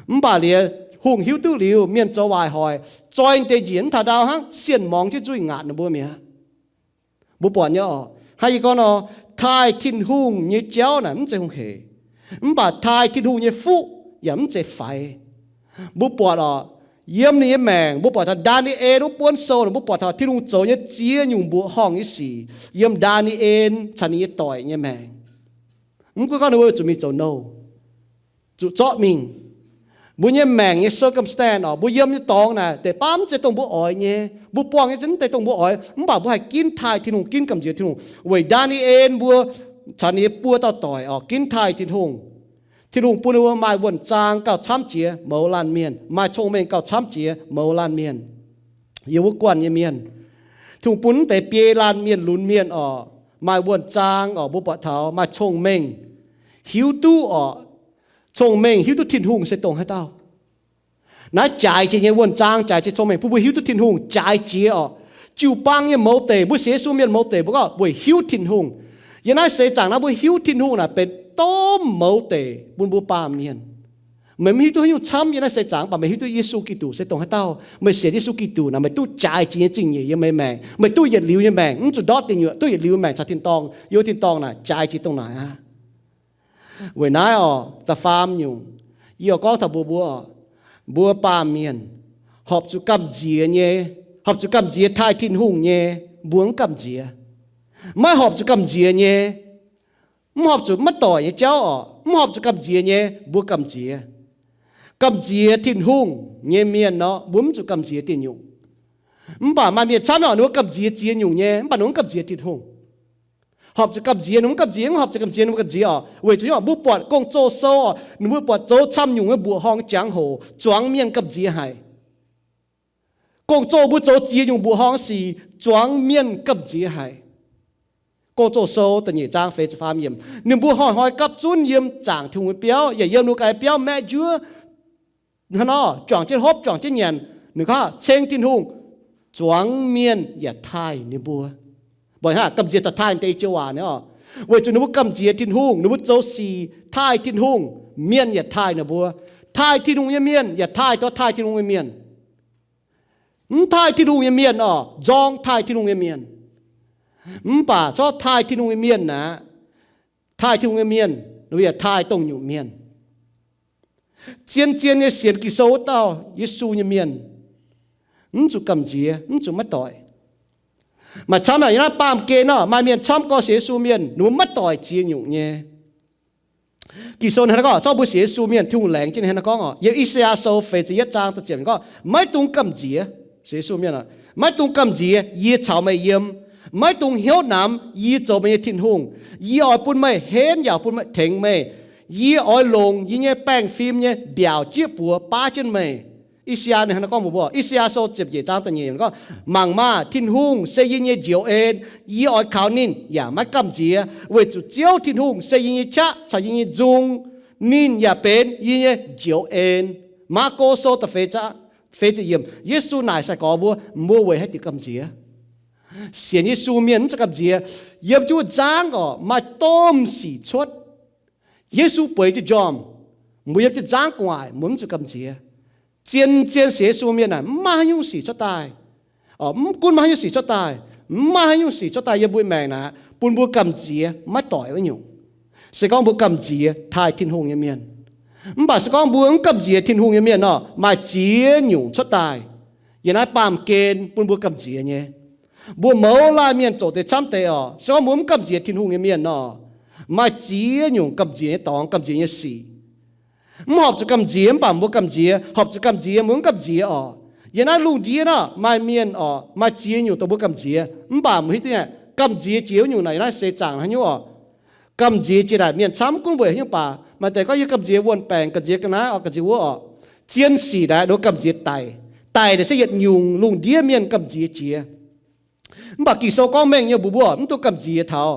Mv baac liuz hungh hiuv duqv liuz, mienh zoux waaic hoic, zoi deix njiec mv taux ndau hnangv, sienh morngx jienv nzuih ngaatc ninh mbuo mi'aqv. Mbuo buatc nyei oc, hnangv yie gorngv nor, taaih Tin-Hungh nyei jauv naaic mv zeiz hungh heic, mv baac taaih Tin-Hungh nyei fuqv yaac mv zeiz faix. Mbuo buatc oc, yiem ninh nyei maengc, mbuo buatc taux Ndaa^ni^en wuov buonv sou, mbuo buatc taux Tin-Hungh zoux nyei ziex nyungc mbuoqc horngh nyei sic yiem Ndaa^ni^en caux ninh nyei doic nyei maengc. Mv gunv gorngv ninh mbuo zuqc mingh zoux nouh, zuqc zorqv mingh. Mbuo nyei maengc nyei circumstance oc, mbuo yiem nyei dorngx naaic deix baav mv zeiz dongh mbuo oix nyei, mbuo buangh nyei za'gengh mv zeiz dongh mbuo oix, mv baac mbuo haih ginv taaih Tin-Hungh, ginv gamh nziex Tin-Hungh. Weic Ndaa^ni^en mbuo caux ninh nyei buo dauh doic oc, ginv taaih Tin-Hungh. Tin-Hungh bun ninh mbuo maaih wuonh zaang gauh camv jiex mouz laanh mienh, maaih cong-mengh gauh camv jiex mouz laanh mienh. Yiem wuov guanh nyei mienh, Tin-Hungh bun mv deix biei laanh mienh lunx mienh oc, maaih wuonh zaang oc, mbuo buatc taux maaih cong-mengh, hiuv duqv oc, cong-mengh hiuv duqv Tin-Hungh se dongh haaix dauh. Naaiv jaaix jiex nyei wuonh zaang, jaaix jiex cong-mengh bun mbuo hiuv duqv Tin-Hungh jaaix jiex oc. Jiu-baang nyei mouz deic, mbuo sienx Yesu mienh mouz deic mbuo gorngv weic hiuv Tin-Hungh. Yiem naaiv seix zaangc naaiv mbuo hiuv Tin-Hungh naaic benx domh mouz deic bun mbuo baamh mienh. Meih mv hiuv duqv haaix nyungc camv yiem naaiv seix zaangc, mv baac meih hiuv duqv Yesu Giduc se dongh haaix dauh. Meih sienx Yesu Giduc naaic meih duqv jaaix jiex nyei zingh nyeic yiem meih maengc. Meih duqv yietc liuz nyei maengc, mv zuqc ndortv deic nyuoqc, duqv yietc liuz maengc caux tin-dorngh, yiem tin-dorngh naaic jaaix jiex dongh naaic aqv. Weic naaiv oc, da'faam nyungc, yie oix gorngv taux mbuo mbuo, mbuo baamh mienh horpc zuqc gamh nziex nyei, horpc zuqc gamh nziex taaih Tin-Hungh nyei, mbuo mv gamh nziex. Maiv horpc zuqc gamh nziex nyei, mv horpc zuqc maiv doic nyei jauv oc, mv horpc zuqc gamh nziex nyei, mbuo gamh nziex. Gamh nziex Tin-Hungh nyei mienh nor, mbuo mv zuqc gamh nziex diuh nyungc. Mv baac maaih mienh camv oc, ninh mbuo gamh nziex ziex nyungc nyei, mv baac ninh mbuo mv gamh nziex Tin-Hungh. Horpc zuqc gamh nziex, ninh mbuo mv gamh nziex, horpc zuqc gamh nziex, ninh mbuo gamh nziex oc. Weic zuqc nyungc mbuo buatc gong-zoh sou oc, ninh mbuo buatc zoux camv nyungc nyei mbuoqc horngh jangx-hoc zuangx mienh gamh nziex haic. Gong-zoh mbuo zoux ziex nyungc mbuoqc horngh sic zuangx mienh gamh nziex haic. Gong-zoh sou da'nyeic zaang feix ziepc faam yiemc, ninh mbuo hnoi-hnoi gapv zunv yiem zaangc Tin-Hungh nyei biauv yaac yiem ninh mbuo ganh nyei biauv maeqv njuov hnangv nor, juangc jienv hopv, juangc jienv nyanc. Ninh gorngv ceng Tin-Hungh, zuangx mienh yaac taaih ninh mbuo. Mbuo hnangv gamh nziex taux taaih deix joux waac ni oc. Weic zuqc ninh mbuo gamh nziex Tin-Hungh, ninh mbuo zoux sic taaih Tin-Hungh, mienh yaac taaih ninh mbuo. Taaih Tin-Hungh nyei mienh yaac taaih tov taaih Tin-Hungh nyei mienh. Mv taaih Tin-Hungh nyei mienh oc, nzorng taaih Tin-Hungh nyei mienh. Mv baac zorqv taaih Tin-Hungh nyei mienh aqv, taaih Tin-Hungh nyei mienh, ninh mbuo yaac taaih dongh nyungc mienh. Zien-zien nyei sienx Ging-Sou wuov dauh Yesu nyei mienh, mv zuqc gamh nziex, mv zuqc maiv doic. Maaih camv naaic yiem naaiv baamh gen nor, maaih mienh camv gorx sienx Yesu mienh, ninh mbuo maiv doic ziex nyungc nyei. Ging-Sou hnangv naaiv gorngv, zorqv mbuo sienx Yesu mienh Tin-Hungh laengz jienv hnangv naaiv gorngv oc. Yiem I^saa^yaa Sou feix ziepc yietv zaang da'ziepc ninh gorngv, maiv dungx gamh nziex, sienx Yesu mienh oc, maiv dungx gamh nziex, yie caux meih yiem. Maiv dungx hnyouv namx, yie zoux meih nyei Tin-Hungh. Yie oix bun meih henv yaac bun meih tengx meih. Yie oix longc yie nyei baengh fim nyei mbiaauc jieqv buoz baav jienv meih. I^saa^yaa ninh hnangv naaiv gorngv mbuox mbuo, I^saa^yaa Sou ziepc nyeic zaang da'nyeic gorngv, mangc maah! Tin-Hungh se yie nyei njoux en. Yie oix kaux ninh yaac maiv gamh nziex, weic zuqc Ziouv Tin-Hungh se yie nyei qaqv caux yie nyei nzung. Ninh yaac benx yie nyei njoux en. Maako Sou da'feix zaang feix ziepc yiemc, Yesu naaic sai-gorx mbuo, mbuo weic haaix diuc gamh nziex? Sienx Yesu mienh mv zuqc gamh nziex. Yiem jienv wuov nzangv oc, maaih domh sic cuotv. Yesu bueix jienv njormh, mbuo yiem jienv nzangv gu'nguaaic, mbuo mv zuqc gamh nziex. Zien-zien sienx Yesu mienh naaic, mv maaih haaix nyungc sic cuotv daaih. Mv gunv maaih haaix nyungc sic cuotv daaih, mv maaih haaix nyungc sic cuotv daaih yiem mbuo maengc naaic bun mbuo gamh nziex maiv doic wuov nyungc. Se gorngv mbuo gamh nziex taaih Tin-Hungh nyei mienh. Mv baac se gorngv mbuo mv gamh nziex Tin-Hungh nyei mienh nor, maaih ziex nyungc cuotv daaih. Yiem naaiv baamh gen bun mbuo gamh nziex nyei. Mbuo mouz laanh mienh zoqc deix camv deix oc. Se gorngv mbuo mv gamh nziex Tin-Hungh nyei mienh nor, maaih ziex nyungc gamh nziex nyei dorngx, gamh nziex nyei sic. Mv horpc zuqc gamh nziex mv baac mbuo gamh nziex, horpc zuqc gamh nziex mbuo mv gamh nziex oc. Yiem naaiv lungh ndiev nor maaih mienh oc, maaih ziex nyungc dongh mbuo gamh nziex, mv baac mbuo hiuv duqv nyei, gamh nziex jiex wuov nyungc naaic yiem naaiv seix zaangc haaix nyungc oc. Gamh nziex jiex naaic mienh camv gunv weic haaix nyungc baac maaih deix gorngv yie gamh nziex wuon-baengc, gamh nziex ga'naaiv oc, gamh nziex wuov oc. Zien sic naaic nduov gamh nziex daic. Daic naaic se yietc nyungc lungh ndiev mienh gamh nziex jiex. Mv baac Ging-Sou gorngv mengh nyei mbuox mbuo mv dungx gamh nziex taux.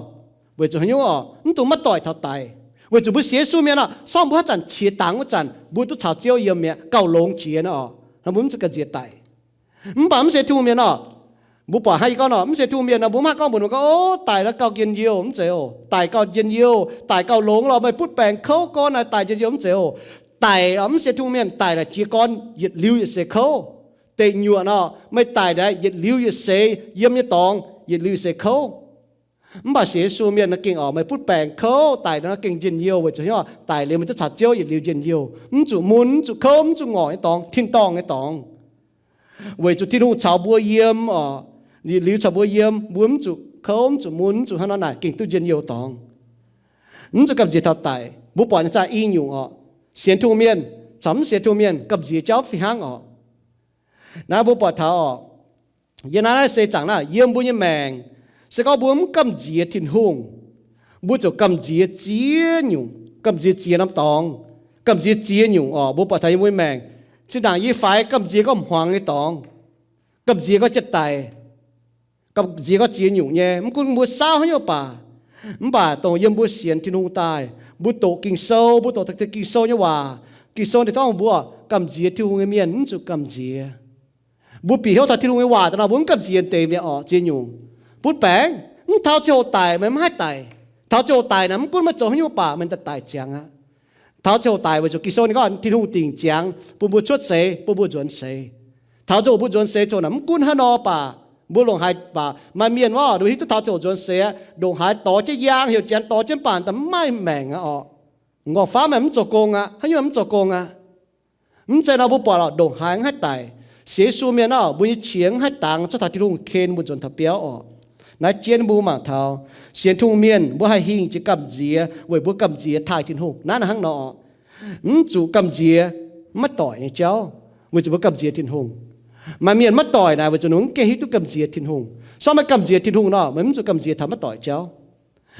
Weic zuqc haaix nyungc oc? Mv dungx maiv doic taux daic. Weic zuqc mbuo sienx Yesu mienh oc, se gorngv mbuo haaix zanc qiex dangx wuov zanc mbuo duqv caux Ziouv yiem mi'aqv, gauh longx jiex nor oc, mbuo mv zuqc gamh nziex daic. Mv baac mv sienx Tin-Hungh mienh nor, mbuo buatc hnangv yie gorngv nor, mv sienx Tin-Hungh mienh nor, mbuo mv haih gorngv mbuox ninh gorngv, O, daic nor gauh njien-youh, mv zeiz oc. Daic gauh njien-youh, daic gauh longx lorh, meih butv baengc kouv gorn naaic daic njien-youh, mv zeiz oc. Daic oc, mv sienx Tin-Hungh mienh daic naaic jiez gorn yietc liuz yietc seix kouv. Deic nyuoqc nor, meih daic naaic yietc liuz yietc seix yiem nyei dorngx, yietc liuz yietc seix kouv. Mv baac sienx Yesu mienh nor gengh oc, meih butv baengc kouv daic nor gengh njien-youh weic zuqc haaix nyungc oc? Daic liuz meih duqv caux Ziouv yietc liuz njien-youh, mv zuqc mun, mv zuqc kouv, mv zuqc ngorc nyei dorngx, tin-dorngh nyei dorngx. Weic zuqc Tin-Hungh caux mbuo yiem oc, yietc liuz caux mbuo yiem, mbuo mv zuqc kouv, mv zuqc mun, mv zuqc hnangv nor naaic gengh duqv njien-youh dorngx. Mv zuqc gamh nziex taux daic. Mbuo buatc nyei zaah i nyungc oc, sienx Tin-Hungh mienh caux mv sienx Tin-Hungh mienh gamh nziex jauv fih hnangv oc. Naaiv mbuo buatc taux oc, yiem naaiv naaiv seix zaangc naaiv yiem mbuo nyei maengc, se gorngv mbuo mv gamh nziex Tin-Hungh, mbuo ziouc gamh nziex ziex nyungc, gamh nziex ziex norm dorngx, gamh nziex ziex nyungc oc. Mbuo buatc taux yiem mbuo nyei maengc, zinh ndaangc yie faix gamh nziex gorngv hmuangx nyei dorngx, gamh nziex gorngv jiex daic, gamh nziex gorngv ziex nyungc nyei. Mv gunv mbuo saauv haaix nyungc baac, mv baac dongh yiem mbuo sienx Tin-Hungh daaih, mbuo doqc Ging-Sou, mbuo doqc Ging-Sou nyei waac, Ging-Sou ninh gorngv mbuo gamh nziex Tin-Hungh nyei mienh mv zuqc gamh nziex. Mbuo bieqc hnyouv taux Tin-Hungh nyei waac daaih nor, mbuo mv gamh nziex deix mi'aqv oc. Ziex nyungc, butv baengc, mv taux ziangh hoc daic meih mv haih daic. Taux ziangh hoc daic naaic mv gunv meih zoux haaix nyungc baac meih daaih daic ziangx aqv. Taux ziangh hoc daic weic zuqc Ging-Sou ninh gorngv Tin-Hungh dingc ziangx bun mbuo cuotv seix, bun mbuo nzuonx seix. Taux ziangh hoc mbuo nzuonx seix ziouc naaic mv gunv haaix nor baac, mbuo longc haaix baac maaih mienh wuov, ninh mbuo hiuv duqv taux ziangh hoc nzuonx seix aqv, ndongc haaix dorh jienv yaang, heuc janx dorh jienv baanc daaih mv maaih maengc aqv oc. Nqorngv-famv maaih mv zoux gong aqv, haaix nyungc mv zoux gong aqv. Mv zeiz nor mbuo buatc lorqc, ndongc haaix mv haih daic. Sienx Yesu mienh nor, mbuo nyei qiex mv haih dangx cuotv taux Tin-Hungh ken mbuo nzuonx taux biauv oc. Naaiv jienv mbuo mangc taux sienx Tin-Hungh mienh, mbuo haih hingh jiex gamh nziex weic mbuo gamh nziex taaih Tin-Hungh. Naaiv hnangv nor oc, mv zuqc gamh nziex maiv doic nyei jauv, weic zuqc mbuo gamh nziex Tin-Hungh. Maaih mienh maiv doic naaic weic zuqc ninh mv gaengh hiuv duqv gamh nziex Tin-Hungh. Se gorngv meih gamh nziex Tin-Hungh nor, meih mv zuqc gamh nziex taux maiv doic jauv.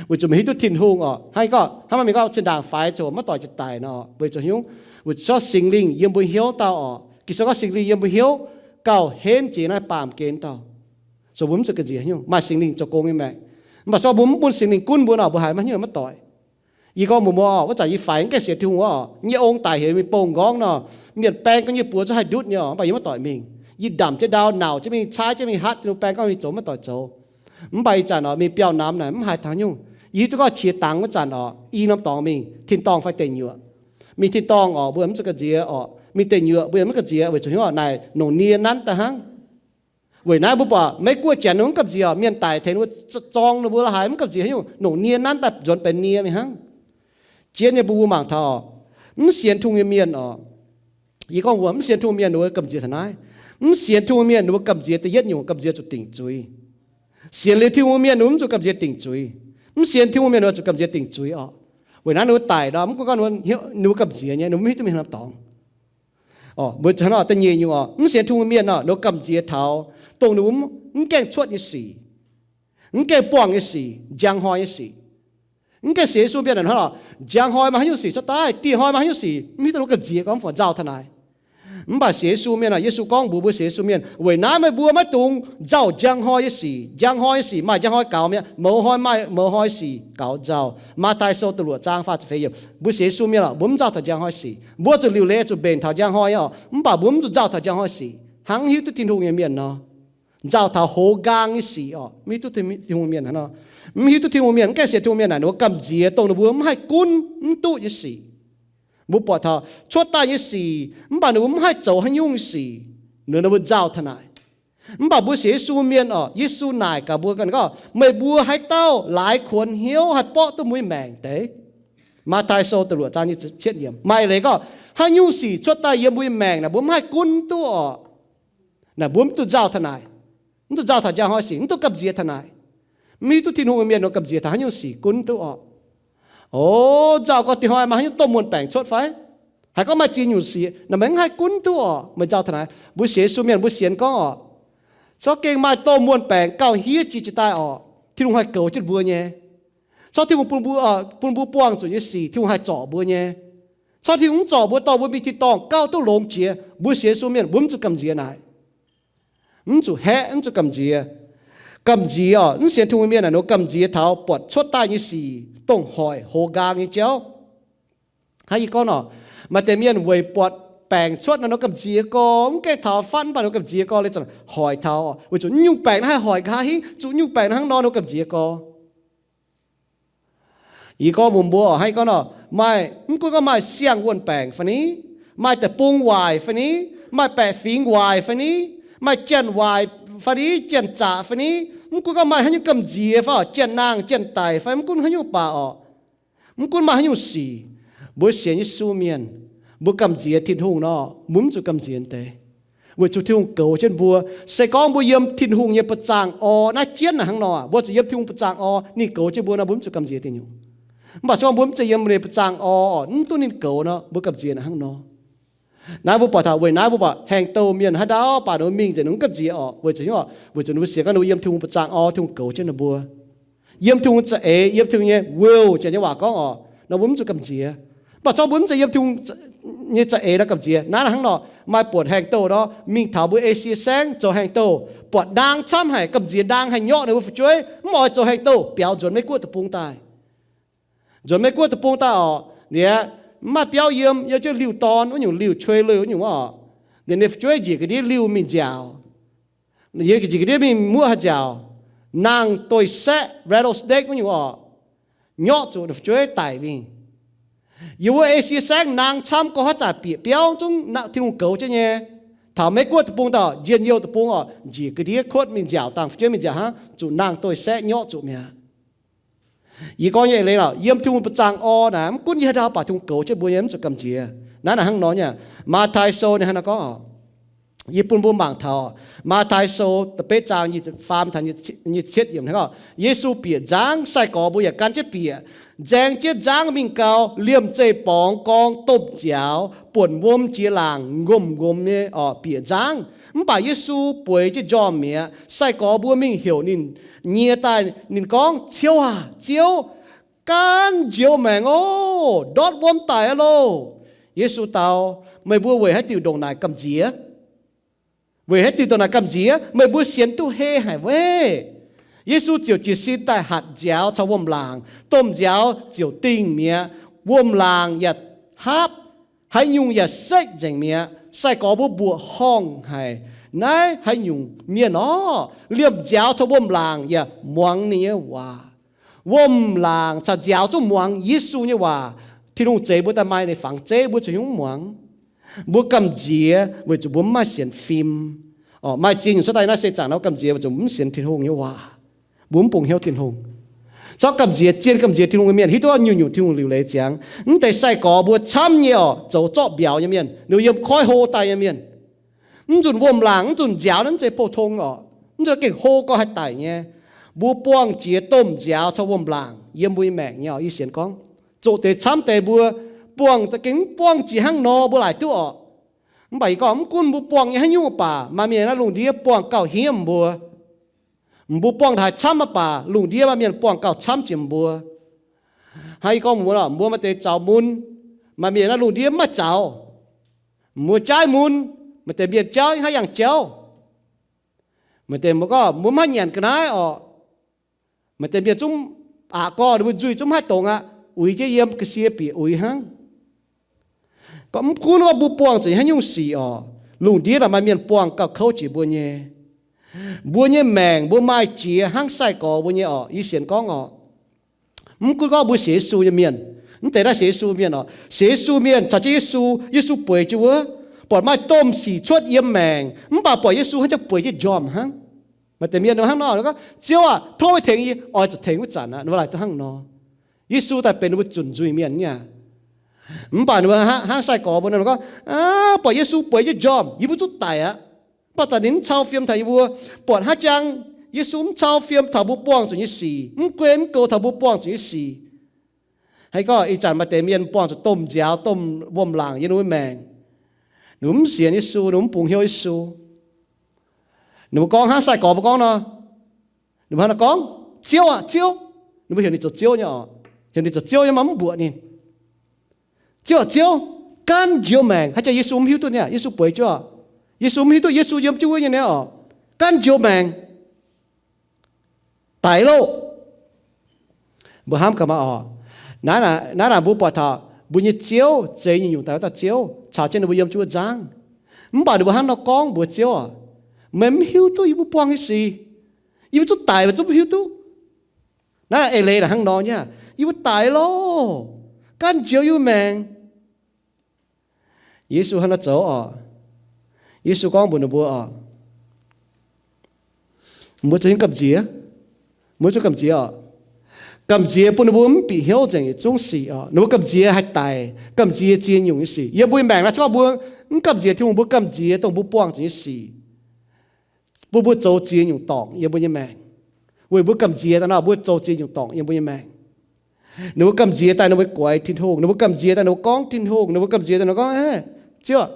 Weic zuqc meih hiuv duqv Tin-Hungh oc. Hnangv gorngv, hnangv maaih mienh gorngv zinh ndaangc faix ziouc maiv doic jiex daic nor, weic zuqc hnyouv, weic zuqc Singx Lingh yiem mbuo hnyouv dauh oc. Ging-Sou gorngv Singx Lingh yiem mbuo hnyouv gauh henv jiex naaiv baamh gen dauh. Zoux mbuo mv zuqc gamh nziex haaix nyungc, maaih Singx Lingh zoux gong nyei maengc. Mv baac se gorngv mbuo mv bun Singx Lingh gunv mbuo nor, mbuo haiz maiv hnyouv maiv doic. Yie gorngv mbuox mbuo oc, wuov zanc yie faix mv gaengh sienx Tin-Hungh oc, nyei ong daic heuc mingh bong nqorngv nor, mienh baeng gorngv yie buoz zuqc haih ndutv nyei oc, mv baac yie maiv doic mingh. Yie ndamc jienv ndau, nauc jienv mingh, caaiv jienv mingh, hatv Tin-Hungh baeng gorngv mingh zoux, maiv doic zoux. Mv baac ih zanc oc, mingh biauv namx naaic mv haiz taux nyungc. Yie hiuv duqv gorngv qiex dangx wuov zanc oc, i norm dorngx mingh tin-dorngh fai deic nyuoqc. Mingh tin-dorngh oc, mbuo mv zuqc gamh nziex oc. Mingh deic nyuoqc mbuo yaac mv gamh nziex weic zuqc hnyouv oc, naaic longc nie nanv daaih hnangv. Weic naaiv mbuo buatc Meiv Guoqv janx ninh mv gamh nziex oc, mienh daic tengx ninh mbuo, zorng ninh mbuo la'haaix mv gamh nziex haaix nyungc, longc nie nanv daaih nzuonx benx nie mingh hnangv. Jien nyei mbuo mbuo mangc taux, mv sienx Tin-Hungh nyei mienh oc, yie gorngv mbuo mv sienx Tin-Hungh mienh ninh mbuo gamh nziex taux naaiv. Mv sienx Tin-Hungh mienh ninh mbuo gamh nziex da'yietv nyungc, gamh nziex zuqc dingc zuiz. Sienx liuz Tin-Hungh mienh ninh mbuo mv zuqc gamh nziex dingc zuiz. Mv sienx Tin-Hungh mienh ninh mbuo zuqc gamh nziex dingc zuiz oc. Weic naaiv ninh mbuo daic nor, mv gunv gorngv ninh mbuo gamh nziex nyei, ninh mbuo mv hiuv duqv mingh norm dorngx. Oc, mbuo hnangv nor da'nyeic nyungc oc, mv sienx Tin-Hungh mienh oc, ninh mbuo gamh nziex taux dongh ninh mbuo mv gaengh cuotv nyei sic, mv gaengh buangh nyei sic, njang hnoi nyei sic. Mv gaengh sienx Yesu mienh hnangv nor, njang hnoi maaih haaix nyungc sic cuotv daaih, dieh hnoi maaih haaix nyungc sic, mv hiuv duqv, ninh mbuo gamh nziex gorngv fungc nzauh taux naaic. Mv baac sienx Yesu mienh oc, Yesu gorngv mbuox mbuo sienx Yesu mienh, weic naaiv meih mbuo maiv dungx nzauh njang hnoi nyei sic. Njang hnoi nyei sic maaih njang hnoi gaux mi'aqv, mouz hnoi maaih mouz hnoi sic gaux nzauh. Matv^taai Sou da'luoqc zaang faah ziepc feix yiemc. Mbuo sienx Yesu mienh oc, mbuo mv nzauh taux njang hnoi sic. Mbuo zuqc liuc leiz zuqc mbenc taux njang hnoi oc, mv baac mbuo mv zuqc nzauh taux njang hnoi sic hnangv hiuv duqv Tin-Hungh nyei mienh nor. Nzauh taux hoz nqaang nyei sic oc, mv hiuv duqv Tin-Hungh mienh hnangv nor. Mv hiuv duqv Tin-Hungh mienh, mv gaengh sienx Tin-Hungh mienh naaic, ninh mbuo gamh nziex dongh ninh mbuo mv haih gunv mv duqv nyei sic. Mbuo buatc taux cuotv daaih nyei sic, mv baac ninh mbuo mv haih zoux haaix nyungc nyei sic, ninh mbuo nzauh taux naaic. Mv baac mbuo sienx Yesu mienh oc, Yesu naaic gaax mbuo ganh gorngv, meih mbuo haaix dauh laaix kuonx hnyouv haih borqv duqv mbuo nyei maengc deix? Matv^taai Sou da'luoqc zaang cietv yiemc. Maaih leiz gorngv haaix nyungc sic cuotv daaih yiem mbuo nyei maengc naaic, mbuo mv haih gunv duqv oc. Naaic mbuo mv duqv nzauh taux naaic. Mv duqv nzauh taux njang hnoi sic, mv duqv gamh nziex taux naaic. Mv hiuv duqv Tin-Hungh nyei mienh nor gamh nziex taux haaix nyungc sic gunv duqv orqc. O, nzauh gorngv dih hnoi maaih haaix nyungc domh muonh baengc cuotv fai? Haiz gorngv maaih ziex nyungc sic, naaic meih mv haih gunv duqv orqc. Meih nzauh taux naaic, mbuo sienx Yesu mienh mbuo sienx gorngv orqc, zorqv gengh maaih domh muonh baengc gauh hiev jiex jiex daaih orqc, Tin-Hungh haih goux jienv mbuo nyei. Zorqv Tin-Hungh bun mbuo, bun mbuo buangh zuqc nyei sic, Tin-Hungh haih zorc mbuo nyei. Zorqv Tin-Hungh mv zorc mbuo, dorh mbuo mingh tin-dorngh gauh duqv longx jiex. Mbuo sienx Yesu mienh mbuo mv zuqc gamh nziex naaic. Mv zuqc haeqv, mv zuqc gamh nziex. Gamh nziex orqc, mv sienx Tin-Hungh mienh naaic nor gamh nziex taux buatc cuotv daaih nyei sic dongh hoic hoz nqaang nyei jauv. Hnangv yie gorngv nor, maaih deix mienh weic buatc baengc cuotv naaiv nor gamh nziex gorx, mv gaengh taux fatv mv baac nor gamh nziex gorx, leiz zanc hoic taux, weic zuqc nyungc baengc naaiv haih hoic nqa'haav hingv, zuqc nyungc baengc naaiv hnangv nor nor gamh nziex gorx. Yie gorngv mbuox mbuo, hnangv yie gorngv nor, maaih, mv gunv gorngv maaih siang-wuonh baengc fai ni, maaih deic-bung waaic fai ni, maaih baeqc fingx waaic fai ni, maaih janx waaic fai ni, janx zaqc fai ni, mv gunv gorngv maaih haaix nyungc gamh nziex fai, janx naang janx daic fai, mv gunv haaix nyungc baac orqc, mv gunv maaih haaix nyungc sic, mbuo sienx Yesu mienh, mbuo gamh nziex Tin-Hungh nor, mbuo mv zuqc gamh nziex deix, weic zuqc Tin-Hungh goux jienv mbuo. Se gorngv mbuo yiem Tin-Hungh nyei ba'zangh orv, naaiv jienv naaic hnangv nor, mbuo zuqc yiem Tin-Hungh ba'zangh orv, ninh goux jienv mbuo nor, mbuo mv zuqc gamh nziex deix nyungc. Mv baac se gorngv mbuo mv zeiz yiem ninh ba'zangh orv, mv duqv ninh goux nor, mbuo gamh nziex naaic hnangv nor. Naaiv mbuo buatc taux, weic naaiv mbuo buatc haengh douh mienh haaix ndau baac ninh mbuo mingh nzengc ninh mv gamh nziex orqc, weic zuqc, weic zuqc ninh mbuo sienx gorngv ninh mbuo yiem Tin-Hungh ba'zangh orv, Tin-Hungh goux jienv ninh mbuo. Yiem Tin-Hungh za'eix, yiem Tin-Hungh nyei will, janx nyei waac gorngv orqc, nor mbuo mv zuqc gamh nziex. Mv baac se gorngv mbuo mv zeiz yiem Tin-Hungh nyei za'eix nor gamh nziex. Naaiv hnangv nor, maaih buonc haengh douh nor, mingh taux mbuo Esie Saengv zoux haengh douh, buatc naang camv haic, gamh nziex naang haih nyorqv ninh mbuo fu'jueiv, mv oix zoux haengh douh, biaux nzuonx Meiv Guoqv deic-bung daaih. Nzuonx Meiv Guoqv deic-bung daaih orqc, ninh mv maaih biauv yiem, yiem jienv liuh dorn wuov nyungc, liuh cuei liuh wuov nyungc orqc. Ninh, ninh fu'jueiv njiec ga'ndiev liuh mingh nziaauc. Yiem njiec ga'ndiev mingh muoqv haaix nziaauc, naang doix-saeqv, rattlesnake wuov nyungc orqc, nyorqv zuqc ninh fu'jueiv daic mingh. Yiem wuov Esie Saengv naang camv, gorngv haaix zanc bieqc biauv zungv Tin-Hungh goux jienv nyei. Taux Meiv Guoqv deic-bung daaih, njien-youh deic-bung orqc, njiec ga'ndiev kuotv mingh nziaauc, dangh fu'jueiv mingh nziaauc hnangv, zuqc naang doix-saeqv nyorqv zuqc mi'aqv. Yie gorngv nyei eix leiz lorqc, yiem Tin-Hungh ba'zangh orv naaic, mv gunv yie haaix ndau baac Tin-Hungh goux jienv mbuo nyei, mv zuqc gamh nziex. Naaiv naaic hnangv nor nyei. Matv^tai Sou ninh hnangv nor gorngv, yie bun mbuo mangc taux Matv^tai Sou da'betv zaang nyic ziepc faam taux nyic ziepc cietv yiemc hnangv orqc, Yesu bieqc nzangv, sai-gorx mbuo yaac gan jienv bieqc, nzaeng jienv nzangv mingh gau, liemh zeih borngz gorngv domh nziaaux buonc wuom jiex laangc nqomc-nqomc nyei orqc bieqc nzangv. Mv baac Yesu bueix jienv njormh mi'aqv. Sai-gorx mbuo mingh heuc ninh nyie daaih, ninh gorngv, Ziouv aah! Ziouv! Gaanv njoux maengc oc! Ndortv wuom daic aqv loh! Yesu dau, Meih mbuo weic haaix diuc ndongc naaic gamh nziex? Weic haaix diuc ndongc naaic gamh nziex? Meih mbuo sienx duqv hei haic weic? Yesu ziouc jiez sin daaih hatc nziaaux caux wuom-laangc. Domh nziaaux ziouc dingh mi'aqv. Wuom-laangc yaac haapv, haaix nyungc yaac sekv nzengc mi'aqv. Sai-gorx mbuo mbuoqc horngh haic, Naaiv haaix nyungc mienh orqc? Liemh nziaaux caux wuom-laangc yaac muangx ninh nyei waac. Wuom-laangc caux nziaaux zungv muangx Yesu nyei waac. Tin-Hungh zeix mbuo daaih maaih ninh fangx zeiv, mbuo ziouc hiuv muangx. Mbuo gamh nziex weic zuqc mbuo mv maaih sienx fim. Orqc, maaih ziex nyungc cuotv daaih naaiv se zaangc nor gamh nziex weic zuqc mv sienx Tin-Hungh nyei waac. Mbuo mv bungx hnyouv Tin-Hungh. Zorqv gamh nziex, zien gamh nziex Tin-Hungh nyei mienh hiuv duqv nyungc-nyungc Tin-Hungh liuc leiz ziangx. Mv deix sai-gorx mbuo camv nyei orqc, zoux zorqv mbiauz nyei mienh, ninh yiem koiv hlo daaih nyei mienh. Mv nzunc wuom-laangc, mv nzunc nziaaux naaiv mv zeiz pou-tong orqc. Mv nzunc gengh hlo gau haih daic nyei. Mbuo buangh jiex domh nziaaux caux wuom-laangc yiem mbuo nyei maengc nyei orqc. Yie sienx gorngv, zoqc deix camv deix mbuo buangh za'gengh mv buangh jiex hnangv nor mbuo laaic duqv orqc. Mv baac yie gorngv mv gunv mbuo buangh nyei haaix nyungc baac maaih mienh naaiv lungh ndiev buangh gauh hniev mbuo. Mbuo buangh haaix camv mv baac lungh ndiev maaih mienh buangh gauh camv jiex mbuo. Hnangv yie gorngv mbuo, mbuo maaih deix zaux mun, maaih mienh naaiv lungh ndiev mv maaih zaux. Mbuo jaaiv mun, maaih deix mienh jauv hnangv yangh jauv. Maaih deix mbuo gorngv mbuo mv haih nyanc ga'naaiv orqc. Maaih deix mienh zungv aqc gorx, ninh mbuo nzuih zungv mv haih dongz aqv, uix jienv yiem ga'sie bieqc uix hnangv. Gorngv mv gunv gorngv mbuo buangh zuqc haaix nyungc sic orqc, lungh ndiev naaic maaih mienh buangh gauh kouv jiex mbuo nyei. Mbuo nyei maengc mbuo maaih jiex hnangv sai-gorx mbuo nyei orqc. Yie sienx gorngv orqc, mv gunv gorngv mbuo sienx Yesu nyei mienh, mv deix naaiv sienx Yesu mienh orqc, sienx Yesu mienh caux jienv Yesu, Yesu bueix jienv wuov, buatc maaih domh sic cuotv yiem maengc, mv baac buatc Yesu hnangv jiex bueix jienv njormh hnangv. Maaih deix mienh hnangv nor gorngv, Ziouv aah, tov meih tengx yie. Oix zuqc tengx wuov zanc aqv, ninh mbuo laaic duqv hnangv nor. Yesu daaih benx ninh mbuo zunc nzuih mienh nyei aqv. Mv baac ninh mbuo hnangv sai-gorx mbuo nor gorngv, Aav, buatc Yesu bueix jienv njormh, yie mbuo zungv daic aqv. baac daaih ninh mv cau fiem taux yie mbuo. Buatc haaix jangx Yesu mv cau fiem taux mbuo buangh zuqc nyei sic, mv gunv mv goux taux mbuo buangh zuqc nyei sic. Haaix gorngv ih zanc maaih deix mienh buangh zuqc domh nziaaux, domh wuom-laangc yiem ninh mbuo maengc. Ninh mbuo mv sienx Yesu, ninh mv bungx hnyouv Yesu. Ninh mbuo gorngv hnangv sai-gorx mbuo gorngv nor, ninh mbuo hnangv nor gorngv, Ziouv aah, Ziouv. Ninh mbuo heuc ninh zoux Ziouv nyei oc. Heuc ninh zoux Ziouv nyei, mv mbuoqc ninh. Ziouv aah, Ziouv, ganh njoux maengc. Haaix jangx Yesu mv hiuv duqv niaa, Yesu bueix jienv oc. Yesu mv hiuv duqv Yesu yiem jienv wuov nyei niaa oc. Ganh njoux maengc, daic loh. Mbuo hnamv gaax maah oc. Naaiv naaic mbuo buatc taux mbuo nyei Ziouv, zeix nyungc-nyungc daaih wuov dauh Ziouv, caux jienv ninh mbuo yiem jienv wuov nzangv. Mv baac ninh mbuo hnangv nor gorngv mbuox Ziouv oc, meih mv hiuv duqv yie mbuo buangh nyei sic. Yie mbuo zuqc daic meih zungv mv hiuv duqv. Naaiv eix leiz naaic hnangv nor nyei, yie mbuo daic loh, ganh njoux yie mbuo maengc. Yesu hnangv nor zoux oc. Yesu gorngv mbuox ninh mbuo oc, mbuo zungv gamh nziex. Mbuo zungv gamh nziex oc. Gamh nziex bun ninh mbuo mv bieqc hnyouv nzengc yietc zungv sic oc. Ninh mbuo gamh nziex haih daic, gamh nziex ziex nyungc nyei sic. Yiem mbuo nyei maengc naaiv, se gorngv mbuo mv gamh nziex Tin-Hungh, mbuo gamh nziex dongh mbuo buangh zuqc nyei sic, bun mbuo zoux ziex nyungc dorngc yiem mbuo nyei maengc. Weic mbuo gamh nziex daaih nor, mbuo zoux ziex nyungc dorngc yiem mbuo nyei maengc. Ninh mbuo gamh nziex daaih ninh mbuo goix Tin-Hungh, ninh mbuo gamh nziex daaih ninh mbuo gorngv Tin-Hungh, ninh mbuo gamh nziex daaih ninh mbuo gorngv, Ziouv,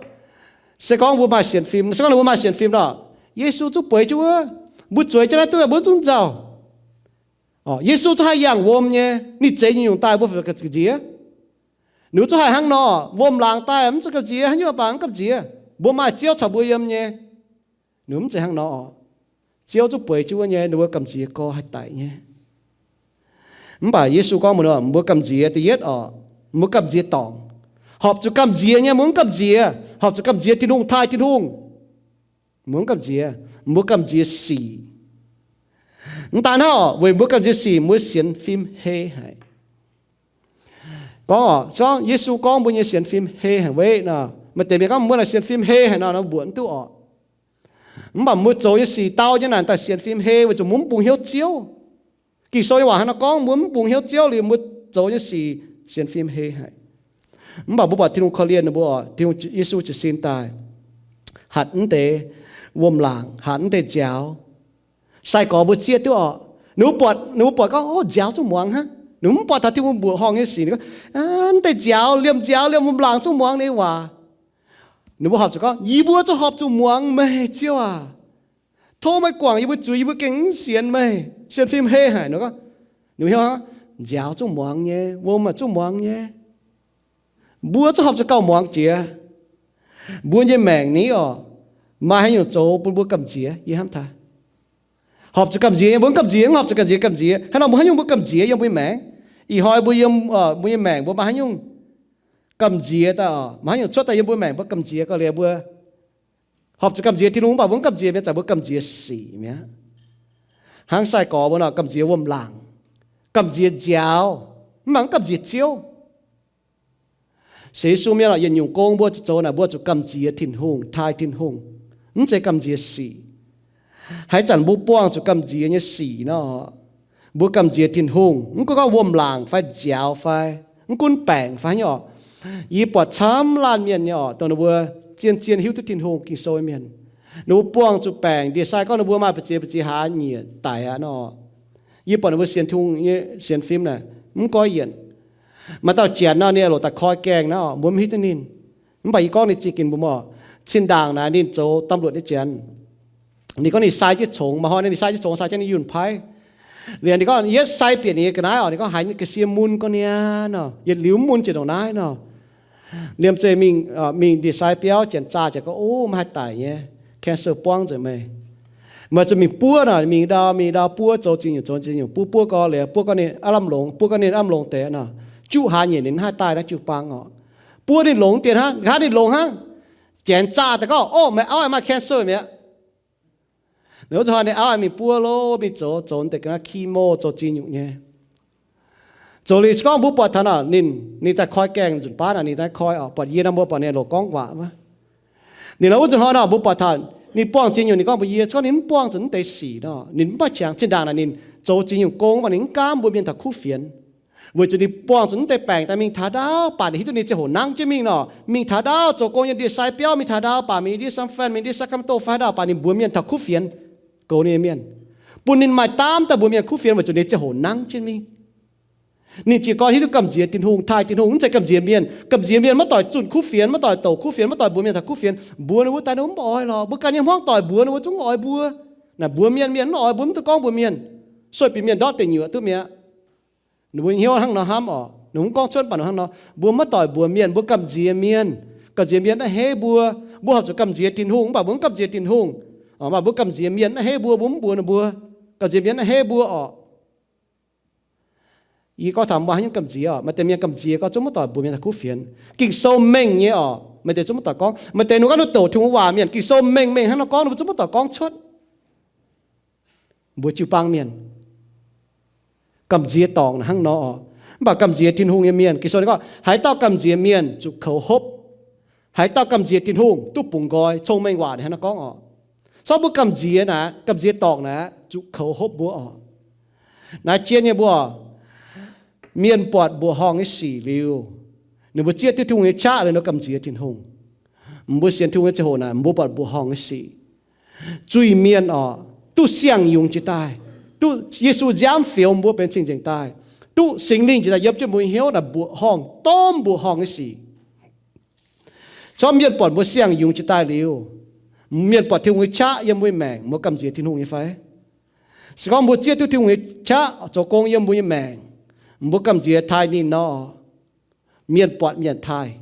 se gorngv mbuo maaih sienx fim, se gorngv ninh mbuo maaih sienx fim nor, Yesu zungv bueix jienv wuov, mbuo zueiz jienv naaiv duqv mbuo zungv nzauh. Yesu zungv haih yangh wuom nyei, ninh zeix nyungc-nyungc daaih mbuo gamh nziex. Ninh mbuo zungv haih hnangv nor, wuom-laangc daaih mv zuqc gamh nziex, haaix nyungc baac mv gamh nziex. Mbuo maaih Ziouv caux mbuo yiem nyei. Ninh mbuo mv zeiz hnangv nor oc. Ziouv zungv bueix jienv wuov nyei, ninh mbuo gamh nziex gorx haih daic nyei. Mv baac Yesu gorngv mbuox ninh, mbuo gamh nziex da'yietv oc, mbuo gamh nziex dorngc. Horpc zuqc gamh nziex nyei mbuo mv gamh nziex. Horpc zuqc gamh nziex Tin-Hungh, taaih Tin-Hungh, mbuo mv gamh nziex. Mbuo gamh nziex sic. Mv daan hnangv oc, weic mbuo gamh nziex sic, mbuo sienx fim hei haic. Gorngv oc, se gorngv Yesu gorngv mbuo nyei sienx fim hei haic weic nor, maaih deix mienh gorngv mbuo naaic sienx fim hei haic nor, nor mbuoqc mv duqv oc. Mv baac mbuo zoux nyei sic dau nyei naaic daaih sienx fim hei, weic zuqc mbuo mv bungx hnyouv Ziouv. Ging-Sou nyei waac hnangv nor gorngv, mbuo mv bungx hnyouv Ziouv liuz mbuo zoux nyei sic sienx fim hei haic. Mv baac mbuo buatc Tin-Hungh korv-lienh ninh mbuo oc, Tin-Hungh, Yesu jiez sin daaih, hatc mv deix wuom-laangc, hatc mv deix nziaaux. Sai-gorx mbuo zieqv duqv oc. Ninh mbuo buatc, ninh mbuo buatc gorngv, o, nziaaux zungv muangx hnangv. Ninh mbuo mv buatc taux Tin-Hungh mbuoqc horngh nyei sic. Ninh gorngv, aa, mv deix nziaaux, liemh nziaaux, liemh wuom-laangc zungv muangx ninh nyei waac. Ninh mbuo horpc zuqc gorngv, yie mbuo zungv horpc zuqc muangx meih, Ziouv aac. Tov meih guangc yie mbuo zuiz, yie mbuo gengh mv sienx meih, sienx fim hei haic. Ninh gorngv, ninh mbuo hnyouv hnangv, nziaaux zungv muangx nyei, wuom zungv muangx nyei. Mbuo zungv horpc zuqc gauh muangx jiex. Mbuo nyei maengc ni oc, maaih haaix nyungc zoux bun mbuo gamh nziex? Yie hnamv taux horpc zuqc gamh nziex nyei, mbuo mv gamh nziex, horpc zuqc gamh nziex, gamh nziex. Haaix nor mbuo haaix nyungc mbuo gamh nziex yiem mbuo nyei maengc? Ih hnoi mbuo yiem, mbuo nyei maengc mbuo maaih haaix nyungc gamh nziex daaih oc? Maaih haaix nyungc cuotv daaih yiem mbuo maengc mbuo gamh nziex gauh liuz mbuo horpc zuqc gamh nziex Tin-Hungh, mv baac mbuo mv gamh nziex mi'aqv, zanc mbuo gamh nziex sic mi'aqv. Hnangv sai-gorx mbuo nor, gamh nziex wuom-laangc, gamh nziex nziaaux, mv baac mv gamh nziex Ziouv. Se Yesu mienh oc, yietc nyungc gong mbuo zuqc zoux naaic, mbuo zuqc gamh nziex Tin-Hungh, taaih Tin-Hungh, mv zeiz gamh nziex sic. Haaix zanc mbuo buangh zuqc gamh nziex nyei sic nor, mbuo gamh nziex Tin-Hungh, mv gunv gorngv wuom-laangc fai nziaaux fai, mv gunv baengc fai haaix nyungc oc. Yie buatc camv laanh mienh nyei oc, dongh ninh mbuo zien-zien hiuv duqv Tin-Hungh, Ging-Sou nyei mienh, ninh mbuo buangh zuqc baengc, ndie-sai gorngv ninh mbuo maaih mbu'ziex mbu'ziex hlaax nyiec daic aqv nor, yie buatc ninh mbuo sienx Tin-Hungh nyei sienx fim naaic mv goiv yienc. Maaih dauh Janx nor, ninh loc daaih koi gaengh naaiv oc, mbuo mv hiuv duqv ninh. Mv baac yie gorngv ninh zingh ginx mbuo mor, zinh ndaangc naaic ninh zoux ตำรวจ nyei Janx. Ninh gorngv ninh sai jienv congx, maaih hnoi ninh sai jienv congx, sai jienv ninh yunh paaiv. Liuz ninh gorngv, yietv sai bieqc ninh nyei ga'naaiv oc, ninh gorngv haiz ninh ga'sie mun gorngv niaa nor, yietc liuz mv mun jiex ndongc naaiv nor. Liemh zeih mingh, mingh ndie-sai biauv, janx zaah jiex gorngv, o, meih haih daic nyei, cancer buangv nzengc meih. Meih zuqc mingh buov nor, mingh ndau, mingh ndau buov, zoux ziex nyungc, zoux ziex nyungc, buov buov gorx liuz, buov gorngv ninh aav lamh longx, buov gorngv ninh aav lamh longx deix nor, juqv hlaax nyiec ninh mv haih daaih naaiv jiu-baang oc. Buov ninh longx dien hnangv, nqa'haav ninh longx hnangv, janx zaah daaih gorngv, o, meih auv aengx maaih cancer mi'aqv. Wuov zanc hnoi ninh auv aengx mingh buov lov, mingh zoux, zoux deix ga'naaiv chemo, zoux ziex nyungc nyei. Zoux liuz se gorngv mbuo buatc taux nor, ninh, ninh daaih koi gaengh nzunc baav naaic, ninh daaih koi oc, buatc yie nor mbuo buatc ninh loc gorngv waac wuov. Ninh nor wuov zanc hnoi nor mbuo buatc taux ninh buangh ziex nyungc, ninh gorngv mbuox yie, se gorngv ninh mv buangh zuqc mv deix sic nor, ninh mv maaih qangx. Zinh ndaangc naaic ninh zoux ziex nyungc gong, mv baac ninh mv gaamv mbuo mienh taux kuv fienx. Weic zuqc ninh buangh zuqc mv deix baengc daaih mingh taux ndaauv, baac ninh hiuv duqv ninh ziangh hoc nangv jienv mingh nor, mingh taux ndaauv zoux gong yiem ndie-sai biauv, mingh taux ndaauv baac mingh ndie-sai San Fran, mingh ndie-sai Sacramento fai haaix dauh, baac ninh mbuox mienh taux kuv fienx, goux ninh mienh, bun ninh maaih daamv daaih mbuox mienh kuv fienx weic zuqc ninh ziangh hoc nangv jienv mingh. Ninh jiez gorn hiuv duqv gamh nziex Tin-Hungh, taaih Tin-Hungh, mv zeiz gamh nziex mienh. Gamh nziex mienh maiv doic zunh kuv fienx, maiv doic douc kuv fienx, maiv doic mbuox mienh taux kuv fienx. Mbuox ninh mbuo daaih ninh mbuo mv oix lorqc. Mbuo ganh nyei hmuangv doic mbuox ninh mbuo zungv mv oix mbuo. Naaic mbuox mienh, mienh mv oix mbuo, mv duqv gorngv mbuox mienh. Sueih bieqc mienh ndortv deic nyuoqc duqv mi'aqv. Ninh mbuo hnyouv hnangv nor hnamv oc. Ninh mbuo mv gorngv cuotv baac ninh hnangv nor. Mbuo maiv doic mbuox mienh, mbuo gamh nziex mienh. Gamh nziex mienh naaiv heiv mbuo. Mbuo horpc zuqc gamh nziex Tin-Hungh, mv baac mbuo mv gamh nziex Tin-Hungh. Mv baac mbuo gamh nziex mienh naaiv heiv mbuo, mbuo mv mbuox ninh mbuo. Gamh nziex mienh naaiv heiv mbuo oc. Yie gorngv taux maaih haaix nyungc gamh nziex oc, maaih deix mienh gamh nziex gorngv zungv maiv doic mbuox mienh taux kuv fienx. Ging-Sou mengh nyei oc, maaih deix zungv maiv doic gorngv. Maaih deix ninh ganh douc Tin-Hungh waac mienh, Ging-Sou mengh mengh hnangv nor gorngv, ninh mbuo zungv maiv doic gorngv cuotv. Mbuo jiu-baang mienh gamh nziex dorngc naaic hnangv nor oc. Mv baac gamh nziex Tin-Hungh nyei mienh, Ging-Sou ninh gorngv, haaix dauh gamh nziex mienh zuqc koux hopv. Haaix dauh gamh nziex Tin-Hungh duqv bungx nqoi. Cong-mengh waac ninh hnangv nor gorngv oc. Corc mbuo gamh nziex naaic, gamh nziex dorngc naaic, zuqc koux hopv mbuo oc. Naaiv jien nyei mbuo, mienh buatc mbuoqc horngh nyei sic liuz, ninh mbuo zieqv duqv Tin-Hungh nyei qaqv liuz, ninh mbuo gamh nziex Tin-Hungh. Mbuo sienx Tin-Hungh nyei ziangh hoc naaic, mbuo buatc mbuoqc horngh nyei sic. Zuiz-mienh oc, duqv siang-yungz jiex daaih, duqv Yesu nziaamv fioux mbuo benx cing-nzengc daaih, duqv Singx Lingh jiex daaih yiem jienv mbuo nyei hnyouv naaic, mbuoqc horngh, domh mbuoqc horngh nyei sic. Corc mienh buatc mbuo siang-yungz jiex daaih liuz, mienh buatc Tin-Hungh nyei qaqv yiem mbuo nyei maengc, mbuo gamh nziex Tin-Hungh nyei fai? Se gorngv mbuo zieqv duqv Tin-Hungh nyei qaqv zoux gong yiem mbuo nyei maengc, mbuo gamh nziex taaih ninh nor, mienh buatc mienh taaih.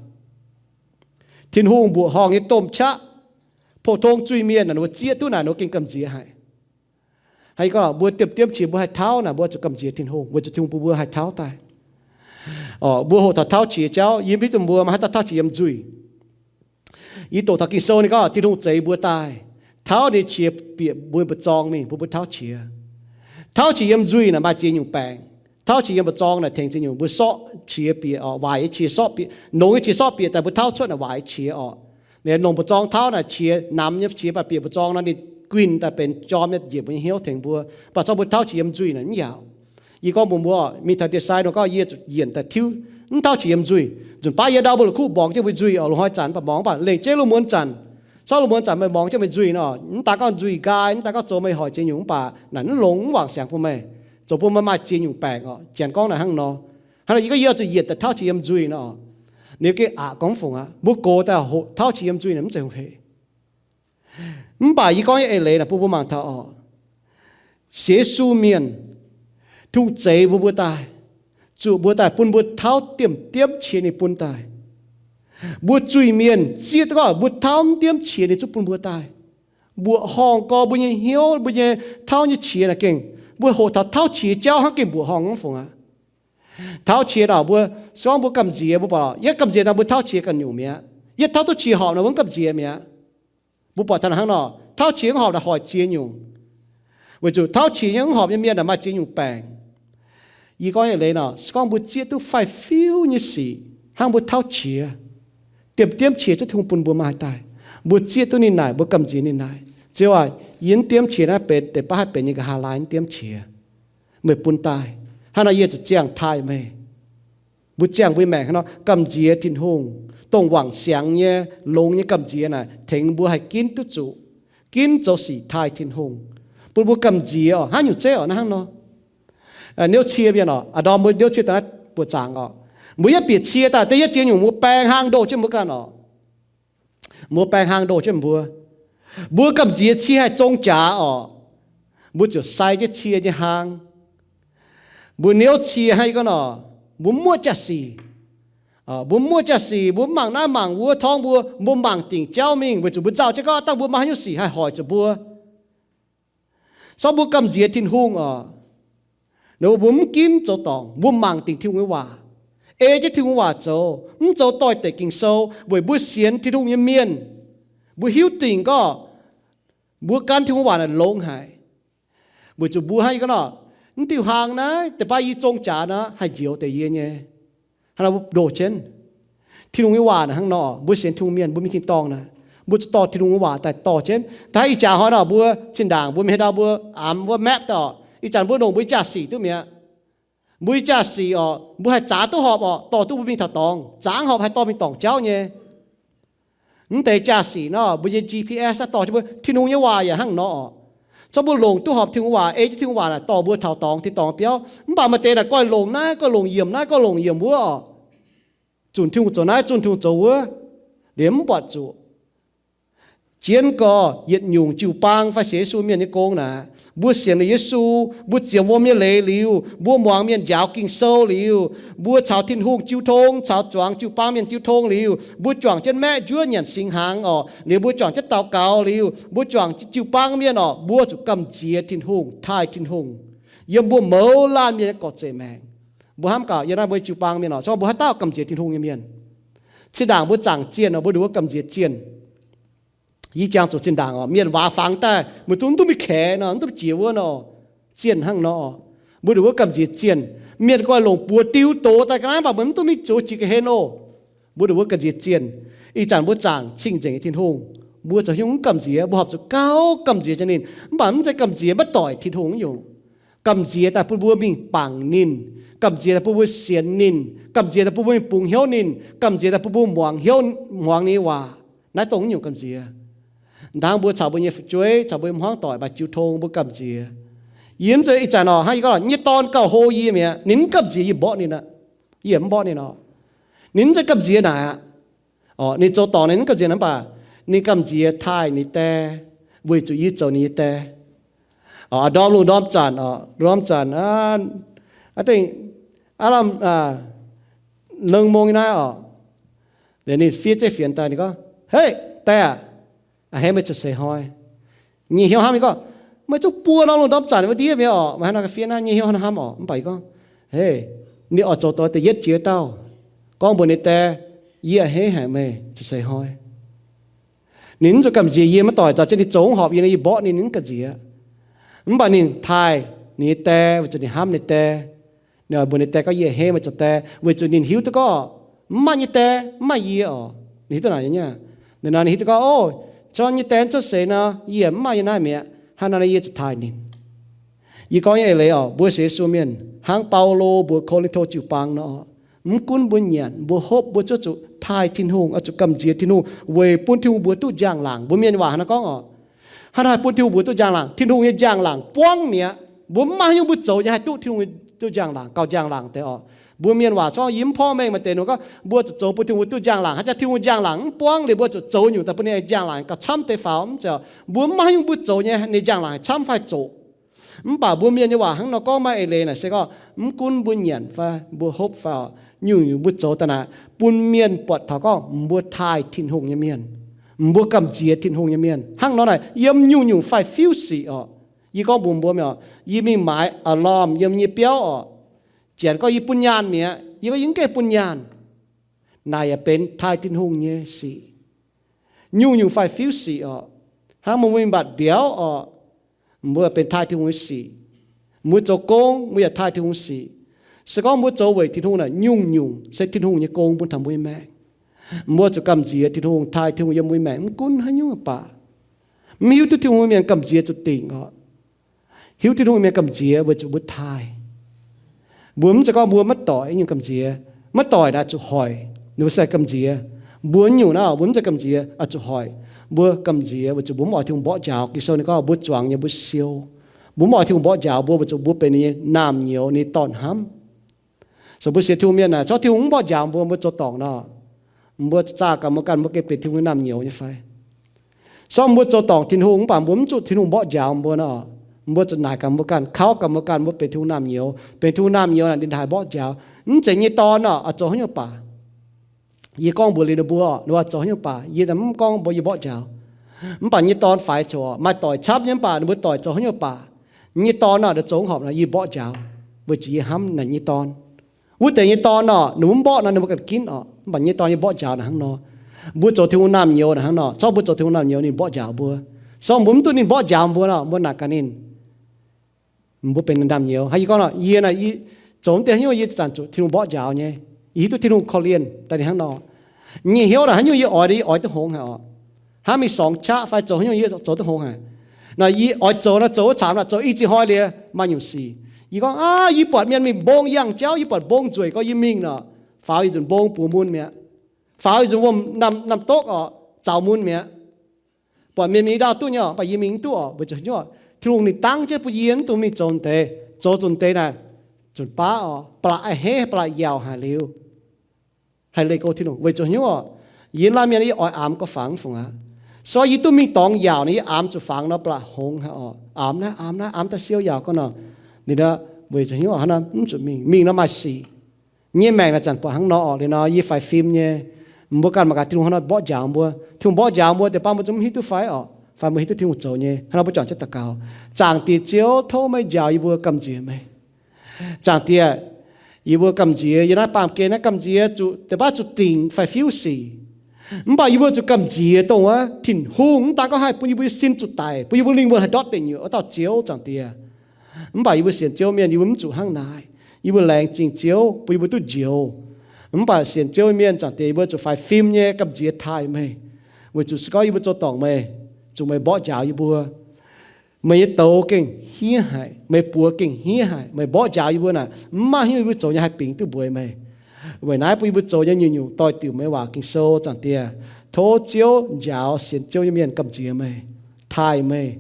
Tin-Hungh mbuoqc horngh nyei domh qaqv, pou-tong zuiz-mienh naaic, ninh mbuo zieqv duqv naaic, ninh mbuo gengh gamh nziex haic. Hnangv yie gorngv, mbuo diemv diemv qiex mbuo haih tauv naaic, mbuo zuqc gamh nziex Tin-Hungh weic zuqc Tin-Hungh bun mbuo haih tauv daaih. Mbuo hoqc taux tauv qiex jauv, yie mv hiuv duqv mbuo maaih haaix dauh tauv qiex yiem nzuih. Yie doqc taux Ging-Sou ninh gorngv Tin-Hungh zeix mbuo daaih, tauv ninh qiex bieqc mbuo mba'zorng mingh bun mbuo tauv qiex. Tauv qiex yiem nzuih naaic maaih ziex nyungc baengc. Tauv qiex yiem mba'zorng naaic tengx ziex nyungc. Mbuo sorqv qiex bieqc oc, waaic nyei qiex sorqv bieqc, nongx nyei qiex sorqv bieqc daaih mbuo tauv cuotv naaic waaic nyei qiex oc. Ninh longc mba'zorng tauv naaic qiex, namx nyei qiex baac bieqc mba'zorng nor ninh guinh daaih benx jorm nyei njiec mbuo nyei hnyouv tengx mbuo. Mv baac corc mbuo tauv qiex yiem nzuih naaic mv yaac. Yie gorngv mbuox mbuo, mingh taux ndie-sai nor gorngv yie zuqc yienc daaih tiuv, mv tauv qiex yiem nzuih. Nzunc baav yie ndau mbuo la'kuqv mborngz jienv mbuo nzuih oc, loz-hnoi zanc mv baac mborngz mv baac lengc jeiv lungh muonz zanc, corc lungh muonz zanc meih mborngz jienv meih nzuih nor, mv daaih gorngv nzuih nqaai, mv daaih gorngv zoux meih hoic ziex nyungc mv baac naaic mv longx mv wangc siangx bun meih, zoux bun meih maaih ziex nyungc baengc oc. Janx gorngv naaic hnangv nor. Hnangv nor yie gorngv yie oix zuqc yienc daaih tauv qiex yiem nzuih nor, ninh gengh aqc gorngv mv fungc aqv. Mbuo gox daaih hoqc tauv qiex yiem nzuih naaic mv zeiz hungh hec. Mv baac yie gorngv nyei eix leiz naaic bun mbuo mangc taux oc, sienx Yesu mienh, Tin-Hungh zeix mbuo mbuo daaih, zuqc mbuo daaih bun mbuo tauv diemv diemv qiex ninh bun daaih. Mbuo zuiz-mienh zieqv duqv gorngv mbuo tauv mv diemv qiex ninh zungv bun mbuo daaih. Mbuoqc horngh gorx mbuo nyei hnyouv, mbuo nyei tauv nyei qiex naaic gengh, mbuo hoqc taux tauv qiex jauv hnangv gengh mbuoqc horngh mv fungc aqv. Tauv qiex naaic mbuo, se gorngv mbuo gamh nziex mbuo baac, yie gamh nziex daaih mbuo tauv qiex ganh nyungc mi'aqv. Yie tauv duqv qiex horpc nor mbuo mv gamh nziex mi'aqv. Mbuo buatc taux hnangv nor, tauv qiex mv horpc naaic hoic ziex nyungc. Weic zuqc tauv qiex nyei mv horpc nyei mienh naaic maaih ziex nyungc baengc. Yie gorngv eix leiz nor, se gorngv mbuo zieqv duqv faix-fiuv nyei sic hnangv mbuo tauv qiex, diemv diemv qiex zungv Tin-Hungh bun mbuo maaih daaih. Mbuo zieqv duqv ninh naaic, mbuo gamh nziex ninh naaic, Ziouv aac, yie mv diemv qiex naaiv benx deix baav haih benx nyei nqa'haav laai mv diemv qiex, meih bun daaih. Hnangv nor yie zuqc ziangh taaih meih. Mbuo ziangh mbuo nyei maengc hnangv nor gamh nziex Tin-Hungh, dongh wangc siangx nyei, longx nyei gamh nziex naaic tengx mbuo haih ginv duqv zuqc, ginv zoux sic taaih Tin-Hungh, bun mbuo gamh nziex oc. Hnangv nyungc zeiv oc, naaiv hnangv nor, niouv cie mienh oc, a'ndorm mbuo niouv cie daaih naaiv buoqc zaangc oc, mbuo yietv bieqc cie daaih deix yietv ziex nyungc mbuo baeng hlang ndoh jienv mbuo ganh oc. Mbuo baeng hlang ndoh jienv mbuo. Mbuo gamh nziex cie haih zong jaax oc, mbuo ziouc sai jienv cie nyei hlang. Mbuo niouv cie hnangv yie gorngv nor, mbuo muoqv jaa-sic. Mbuo muoqv jaa-sic, mbuo mangc naaiv mangc wuov torngv mbuo, mbuo mangc dingc jauv mingh weic zuqc mbuo nzauh jienv gorngv dangh mbuo maaih haaix nyungc sic haih hoic zuqc mbuo. Corc mbuo gamh nziex Tin-Hungh oc, mbuo mv ginv zoux dorngc, mbuo mangc dingc Tin-Hungh nyei waac, ei jienv Tin-Hungh waac zoux, mv zoux doix-dekc Ging-Sou, weic mbuo sienx Tin-Hungh nyei mienh, mbuo hiuv dingc gorngv mbuo gan Tin-Hungh waac naaic longx haic. Weic zuqc mbuo hnangv yie gorngv nor, mv diuh hlang naaiv deix baav yie zong jaax nor haih njoux deix yie nyei. Hnangv nor mbuo ndoh jienv. Tin-Hungh nyei waac naaic hnangv nor, mbuo sienx Tin-Hungh mienh, mbuo mingh tin-dorngh naaic, mbuo zuqc dorh Tin-Hungh nyei waac daaih dorh jienv. Daaih ih jaax hnoi nor mbuo zinh ndaangc mbuo mingh haaix ndau mbuo amx wuov map daaih oc, ih zanc mbuo longc mbuo jaa-sic duqv mi'aqv. Mbuo nyei jaa-sic orqc, mbuo haih zaax duqv horpc orqc, dorh duqv mbuo mingh taux dorngx. Zangv horpc haih dorh mingh dorngc jauv nyei. Mv deix jaa-sic nor, mbuo nyei G P S naaiv dorh jienv mbuo, Tin-Hungh nyei waac yaac hnangv nor orqc. Corc mbuo longc duqv horpc Tin-Hungh waac, ei jienv Tin-Hungh waac naaic dorh mbuo taux dorngx, tin dorngx biauv. Mv baac maaih deix naaic goiv longc naaiv, goiv longc yiemc naaiv, goiv longc yiemc wuov orqc. Zunc Tin-Hungh zoux naaiv, zunc Tin-Hungh zoux wuov, liemh mv buatc zuqc. Jienv gorx yietc nyungc jiu-baang fai sienx Yesu mienh nyei gong naaic, mbuo sienx liuz Yesu, mbuo ziemx wuom nyei leiz liuz, mbuo muangx mienh njaaux Ging-Sou liuz, mbuo caux Tin-Hungh jiu tong, caux zuangx jiu-baang mienh jiu tong liuz, mbuo juangc jienv maeqv njuov nyanc singx hnaangx orqc, liuz mbuo juangc jienv daux gaux liuz, mbuo juangc jienv jiu-baang mienh orqc, mbuo zuqc gamh nziex Tin-Hungh, taaih Tin-Hungh yiem mbuo mouz laanh mienh nyei gorx-zeic maengc. Mbuo hnamv gaax, yiem naaiv mbuo jiu-baang mienh orqc, corc mbuo haaix dauh gamh nziex Tin-Hungh nyei mienh? Zinh ndaangc mbuo zaangc zienh orqc, mbuo nduqc wuov gamh nziex zienh. Yie jangx zuqc zinh ndaangc orqc, mienh waac fangx daaih, mbuo duqv mv duqv mingh kaeqv nor, mv duqv jiex wuov nor, zienh hnangv nor orqc. Mbuo nduqc wuov gamh nziex zienh. Mienh goiv longc buoz diuh doz daaih ga'naaiv, mv baac mbuo mv duqv mingh zoux jiex ga'hlen oc. Mbuo nduqc wuov gamh nziex zienh. Ih zanc mbuo zaangc cing-nzengc nyei Tin-Hungh, mbuo zoux haaix nyungc mv gamh nziex, mbuo horpc zuqc gauh gamh nziex jiex ninh. Mv baac mv zeiz gamh nziex maiv doic Tin-Hungh nyungc. Gamh nziex daaih bun mbuo mingh bangc ninh, gamh nziex daaih bun mbuo sienx ninh, gamh nziex daaih bun mbuo mingh bungx hnyouv ninh, gamh nziex daaih bun mbuo muangx hnyouv, muangx ninh nyei waac. Naaiv dongh nyungc gamh nziex. Ndaangc mbuo caux mbuo nyei fu'jueiv, caux mbuo nyei hmuangv doic maaih jiu tong, mbuo gamh nziex. Yie mv zeiz ih zanc orqc, hnangv yie gorngv, nyei dorn gauh hlo yie mi'aqv, ninh mv gamh nziex yie mborqv ninh aqv. Yie mv mborqv ninh orqc. Ninh mv zeiz gamh nziex naaic aqv. Orqc, ninh zoux dorngc ninh mv gamh nziex naaic, mv baac ninh gamh nziex taaih ninh die, weic zuqc yie zoux ninh nyei die. Orqc, ndorm lungh ndorm zanc orqc, ndorm zanc, aav dengh, aav lamh, lengh mong nyei naaiv orqc, liuz ninh fiev zeiv fienx daaih, ninh gorngv, Hei, die aac, a'hneiv meih ziouc seix hnoi. Nyei hnyouv hnamv, yie gorngv, Meih zungv buo norm lungh ndorm zanc wuov ndiev mi'aqv orqc, meih hnangv naaiv ga'fiev naaiv? Nyei hnyouv hnamv orqc. Mv baac yie gorngv, Hei, ninh oix zoux dongh da'yietv jiex dauh, gorngv mbuox ninh die, Yie a'hneiv haic meih, ziouc seix hnoi. Ninh mv zuqc gamh nziex yie maiv doic, zaux jienv ninh zoux mv horpc yie nor, yie mborqv ninh, ninh mv gamh nziex. Mv baac ninh taaih ninh nyei die weic zuqc ninh hnamv ninh die. Ninh oix mbuox ninh die gorngv, Yie a'hneiv meih zoux die, weic zuqc ninh hiuv duqv gorngv mv maaih nyei die, mv maaih yie orqc. Ninh hiuv duqv naaic nyei. Ninh nor ninh hiuv duqv gorngv, O, corc nyei die cuotv seix nor, yie mv maaih yiem naaiv mi'aqv. Hnangv nor yie zuqc taaih ninh. Yie gorngv nyei eix leiz orqc, mbuo sienx Yesu mienh hnangv Baulo mbuox Ko^lin^to jiu-baang nor, mv gunv mbuo nyanc, mbuo hopv, mbuo zuqc taaih Tin-Hungh, oix zuqc gamh nziex Tin-Hungh weic bun Tin-Hungh mbuox duqv njang-laangc. Mbuo mienh waac hnangv nor gorngv orqc, hnangv haaix bun Tin-Hungh mbuox duqv njang-laangc? Tin-Hungh nyei njang-laangc buangv mi'aqv. Mbuo mv maaih haaix nyungc mbuo zoux nyei haih duqv Tin-Hungh duqv njang-laangc, gauh njang-laangc deix orqc. Mbuo mienh waac gorngv, yie mv porv mengh, maaih deix ninh gorngv mbuo zuqc zoux bun Tin-Hungh duqv njang-laangc. Haaix zanc Tin-Hungh njang-laangc mv buangv liuz mbuo zuqc zoux nyungc daaih bun ninh njang-laangc gauh camv deix faaux? Mv zeiz orqc. Mbuo mv maaih haaix nyungc mbuo zoux nyei ninh njang-laangc haih camv fai zoqc. Mv baac mbuo mienh nyei waac hnangv nor gorngv, maaih eix leiz naaic se gorngv mv gunv mbuo nyanc fai mbuo hopv fai orqc, nyungc-nyungc mbuo zoux daaih naaic bun mienh buatc taux gorngv mbuo taaih Tin-Hungh nyei mienh, mbuo gamh nziex Tin-Hungh nyei mienh. Hnangv nor naaic yiem nyungc-nyungc fai fiuv sic orqc. Yie gorngv mbuox mbuo mi'aqv orqc, yie mingh maaiz alarm yiem nyei biauv orqc, janx gorngv yie bun nyaanh mi'aqv, yie gorngv yie mv gaengh bun nyaanh. Naaic yaac benx taaih Tin-Hungh nyei sic. Nyungc-nyungc fai fiuv sic orqc, hnangv mbuo mingh mbatc mbiauz orqc, mbuo benx taaih Tin-Hungh nyei sic. Mbuo zoux gong, mbuo yaac taaih Tin-Hungh sic. Se gorngv mbuo zoux weic Tin-Hungh naaic, nyungc-nyungc se Tin-Hungh nyei gong bun taux mbuo nyei maengc. Mbuo zuqc gamh nziex Tin-Hungh, taaih Tin-Hungh yiem mbuo nyei maengc mv gunv haaix nyungc baac. Mv hiuv duqv Tin-Hungh mienh gamh nziex zuqc dingc orqc. Hiuv Tin-Hungh mienh gamh nziex weic zuqc mbuo taaih. Mbuo mv zeiz gorngv mbuo maiv doic nyungc gamh nziex. Maiv doic naaic zuqc hoic, ninh mbuo se gamh nziex. Mbuo nyungc naaiv mbuo mv zeiz gamh nziex, zuqc hoic. Mbuo gamh nziex weic zuqc mbuo mv oix Tin-Hungh mborqv njaaux. Ging-Sou ninh gorngv mbuo zuangx nyei mbuo siou. Mbuo mv oix Tin-Hungh mborqv njaaux mbuo weic zuqc mbuo benx ninh nyei naamh nyouz, ninh nyei dorn-hnamv. So mbuo sienx Tin-Hungh mienh naaic, corc Tin-Hungh mv mborqv njaaux mbuo, mbuo zoux dorngc nor, mbuo zaah gaax mbuo ganh, mbuo gengh benx Tin-Hungh nyei naamh nyouz nyei fai? Corc mbuo zoux dorngc Tin-Hungh mv baac mbuo mv zuqc Tin-Hungh mborqv njaaux mbuo nor, mbuo zuqc naaic gaax mbuo ganh, kauv gaax mbuo ganh, mbuo benx Tin-Hungh naamh nyouz. Benx Tin-Hungh naamh nyouz naaic ninh haih mborqv njaaux. Mv zeiz nyei dorn nor, oix zoux haaix nyungc baac. Yie gorngv mbuox liuz ninh mbuo, ninh mbuo zoux haaix nyungc baac, yie mv gorngv mbuox yie mborqv njaaux. Mv baac nyei dorn faix coc, maaih doic camv nyei mv baac ninh mbuo doic zoux haaix nyungc baac, nyei dorn nor, ninh zoux horpc nor, yie mborqv njaaux, weic zuqc yie hnamv naaic nyei dorn. Wuov deix nyei dorn nor, ninh mbuo mv mborqv nor, ninh mbuo ganh ginv orqc. Mv baac nyei dorn yie mborqv njaaux naaic hnangv nor. Mbuo zoux Tin-Hungh naamh nyouz naaic hnangv nor. Corc mbuo zoux Tin-Hungh naamh nyouz ninh mborqv njaaux mbuo. Corc mbuo mv duqv ninh mborqv njaaux mbuo nor, mbuo naaic gaax ninh, mbuo benx naamh nyouz. Hnangv yie gorngv nor, yie naaic, yie zoux mv deix haaix nyungc yie zanc zuqc Tin-Hungh mborqv njaaux nyei. Yie hiuv duqv Tin-Hungh korv-lienh daaih ninh hnangv nor. Nyei hnyouv naaic haaix nyungc yie oix, yie oix duqv hngongx haic orqc. Hnangv mingh sorngx qaqv fai zoux haaix nyungc yie zoux duqv hngongx haic. Naaic yie oix zoux nor, zoux wuov caangx nor, zoux i ziex hnoi liuz maaih nyungc sic. Yie gorngv, Aav, yie buatc mienh mingh mbong yangh jauv, yie buatc mbong nzueic gorx, yie mingh nor, faaux yie nzunc mbong buoz mun mi'aqv. Faaux yie nzunc wuom-ndamv, ndamv-ndopv orqc, zaux mun mi'aqv. Buatc mienh mingh ndau duqv nyei orqc, mv baac yie mingh mv duqv orqc. Weic zuqc hnyouv Tin-Hungh ninh dangv jienv bun yie mv dungx mingh zoux deix, zoux nzunc deix naaic, nzunc baav orqc, ba'laqc a'hneiv, ba'laqc yaauc haic liuz, haih leih go Tin-Hungh. Weic zuqc hnyouv orqc, yie laanh mienh yie oix amx gauh fangx fungc aqv. So yie duqv mingh dorngx yaauc nor, yie amx zuqc fangx nor ba'laqc hongx haic orqc. Amx naaiv, amx naaiv, amx daaih siou yaauc gau nor, ninh, weic zuqc hnyouv hnangv nor mv zuqc mingh. Mingh nor maaih sic. Nyei maengc naaic zanc buatc hnangv nor orqc. Liuz nor yie faix fim nyei. Mbuo ganh mangc gaax Tin-Hungh hnangv nor mborqv njaaux mbuo. Tin-Hungh mborqv njaaux mbuo deix baav mbuo zungv mv hiuv duqv fai orqc, fai mbuo hiuv duqv Tin-Hungh zoux nyei. Hnangv nor mbuo juangc jienv daux gaux. Zaangc Diex Ziouv, tov meih njaaux yie mbuo gamh nziex meih. Zaangc Diex, yie mbuo gamh nziex, yie naaiv baamh gen naaiv gamh nziex zuqc, deix baav zuqc dingc fai fiuv sic. Mv baac yie mbuo zuqc gamh nziex dongh wuov Tin-Hungh mv daan gorngv haih bun yie mbuo sin zuqc daic, bun yie mbuo lingh wuonh haih ndortv deic nyuoqc wuov dauh Ziouv, Zaangc Diex. Mv baac yie mbuo sienx Ziouv mienh yie mbuo mv zuqc hnangv naaic. Yie mbuo laengz zingh Ziouv bun yie mbuo duqv njoux. Mv baac sienx Ziouv mienh, Zaangc Diex, yie mbuo zuqc faix fim nyei gamh nziex taaih meih, weic zuqc se gorngv yie mbuo zoux dorngc meih, zuqc meih mborqv njaaux yie mbuo. Meih nyei douz gengh hniev haic, meih buoz gengh hniev haic, meih mborqv njaaux yie mbuo naaic, mv maaih hnyouv yie mbuo zoux nyei haih bingx duqv mbuox meih. Weic naaiv bun yie mbuo zoux nyei nyungc-nyungc doix-diuc meih waac Ging-Sou, Zaangc Diex. Tov Ziouv njaaux sienx Ziouv nyei mienh gamh nziex meih, taaih meih.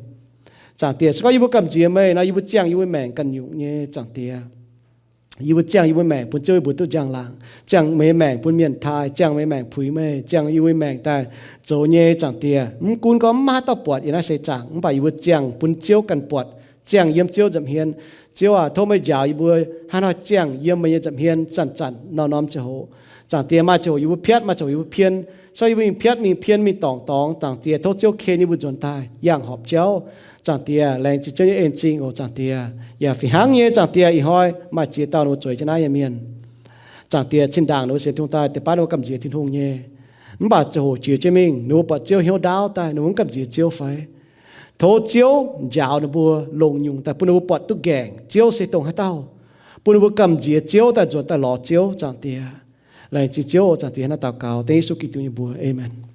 Zaangc Diex, se gorngv yie mbuo gamh nziex meih nor, yih mbuo ziangh yie mbuo maengc ganh nyungc nyei, Zaangc Diex. Yie mbuo ziangh yie mbuo maengc bun Ziouv yie mbuo duqv njang-laangc, ziangh meih maengc bun mienh taaih, ziangh meih maengc puix meih, ziangh yie mbuo maengc daaih zoux nyei, Zaangc Diex. Mv gunv gorngv mv maaih haaix dauh buatc yiem naaiv seix zaangc, mv baac yie mbuo ziangh bun Ziouv ganh buatc, ziangh yiem Ziouv nza'hmien. Ziouv aac, tov meih njaaux yie mbuo hnangv haaix ziangh yiem meih nyei nza'hmien zanc-zanc norm-norm ziangh hoc. Zaangc Diex, maaih ziangh hoc yie mbuo piatv, maaih ziangh hoc yie mbuo pien. Se gorngv yie mbuo mingh piatv mingh pien mingh dorngc dorngx, Zaangc Diex, tov Ziouv ken yie mbuo nzuonx daaih yangh horpc jauv. Zaangc Diex, laengz zingh Ziouv nyei en-zingh oc, Zaangc Diex. Yaac fih hnangv nyei, Zaangc Diex, ih hnoi maaih ziex dauh ninh mbuo zueiz jienv naaiv nyei mienh. Zaangc Diex, zinh ndaangc ninh mbuo sienx Tin-Hungh daaih deix baav ninh mbuo gamh nziex Tin-Hungh nyei. Mv baac ziangh hoc jiex jienv mingh ninh mbuo buatc Ziouv hnyouv ndaauv daaih ninh mbuo mv gamh nziex Ziouv fai? Tov Ziouv njaaux ninh mbuo longc nyungc daaih bun ninh mbuo buatc duqv nqaengc Ziouv se dongh haaix dauh, bun ninh mbuo gamh nziex Ziouv daaih nzuonx daaih lorz Ziouv, Zaangc Diex. Laengz zingh Ziouv, Zaangc Diex, hnangv naaiv daux gaux dengv Yesu Giduc nyei mbuox. Aamen.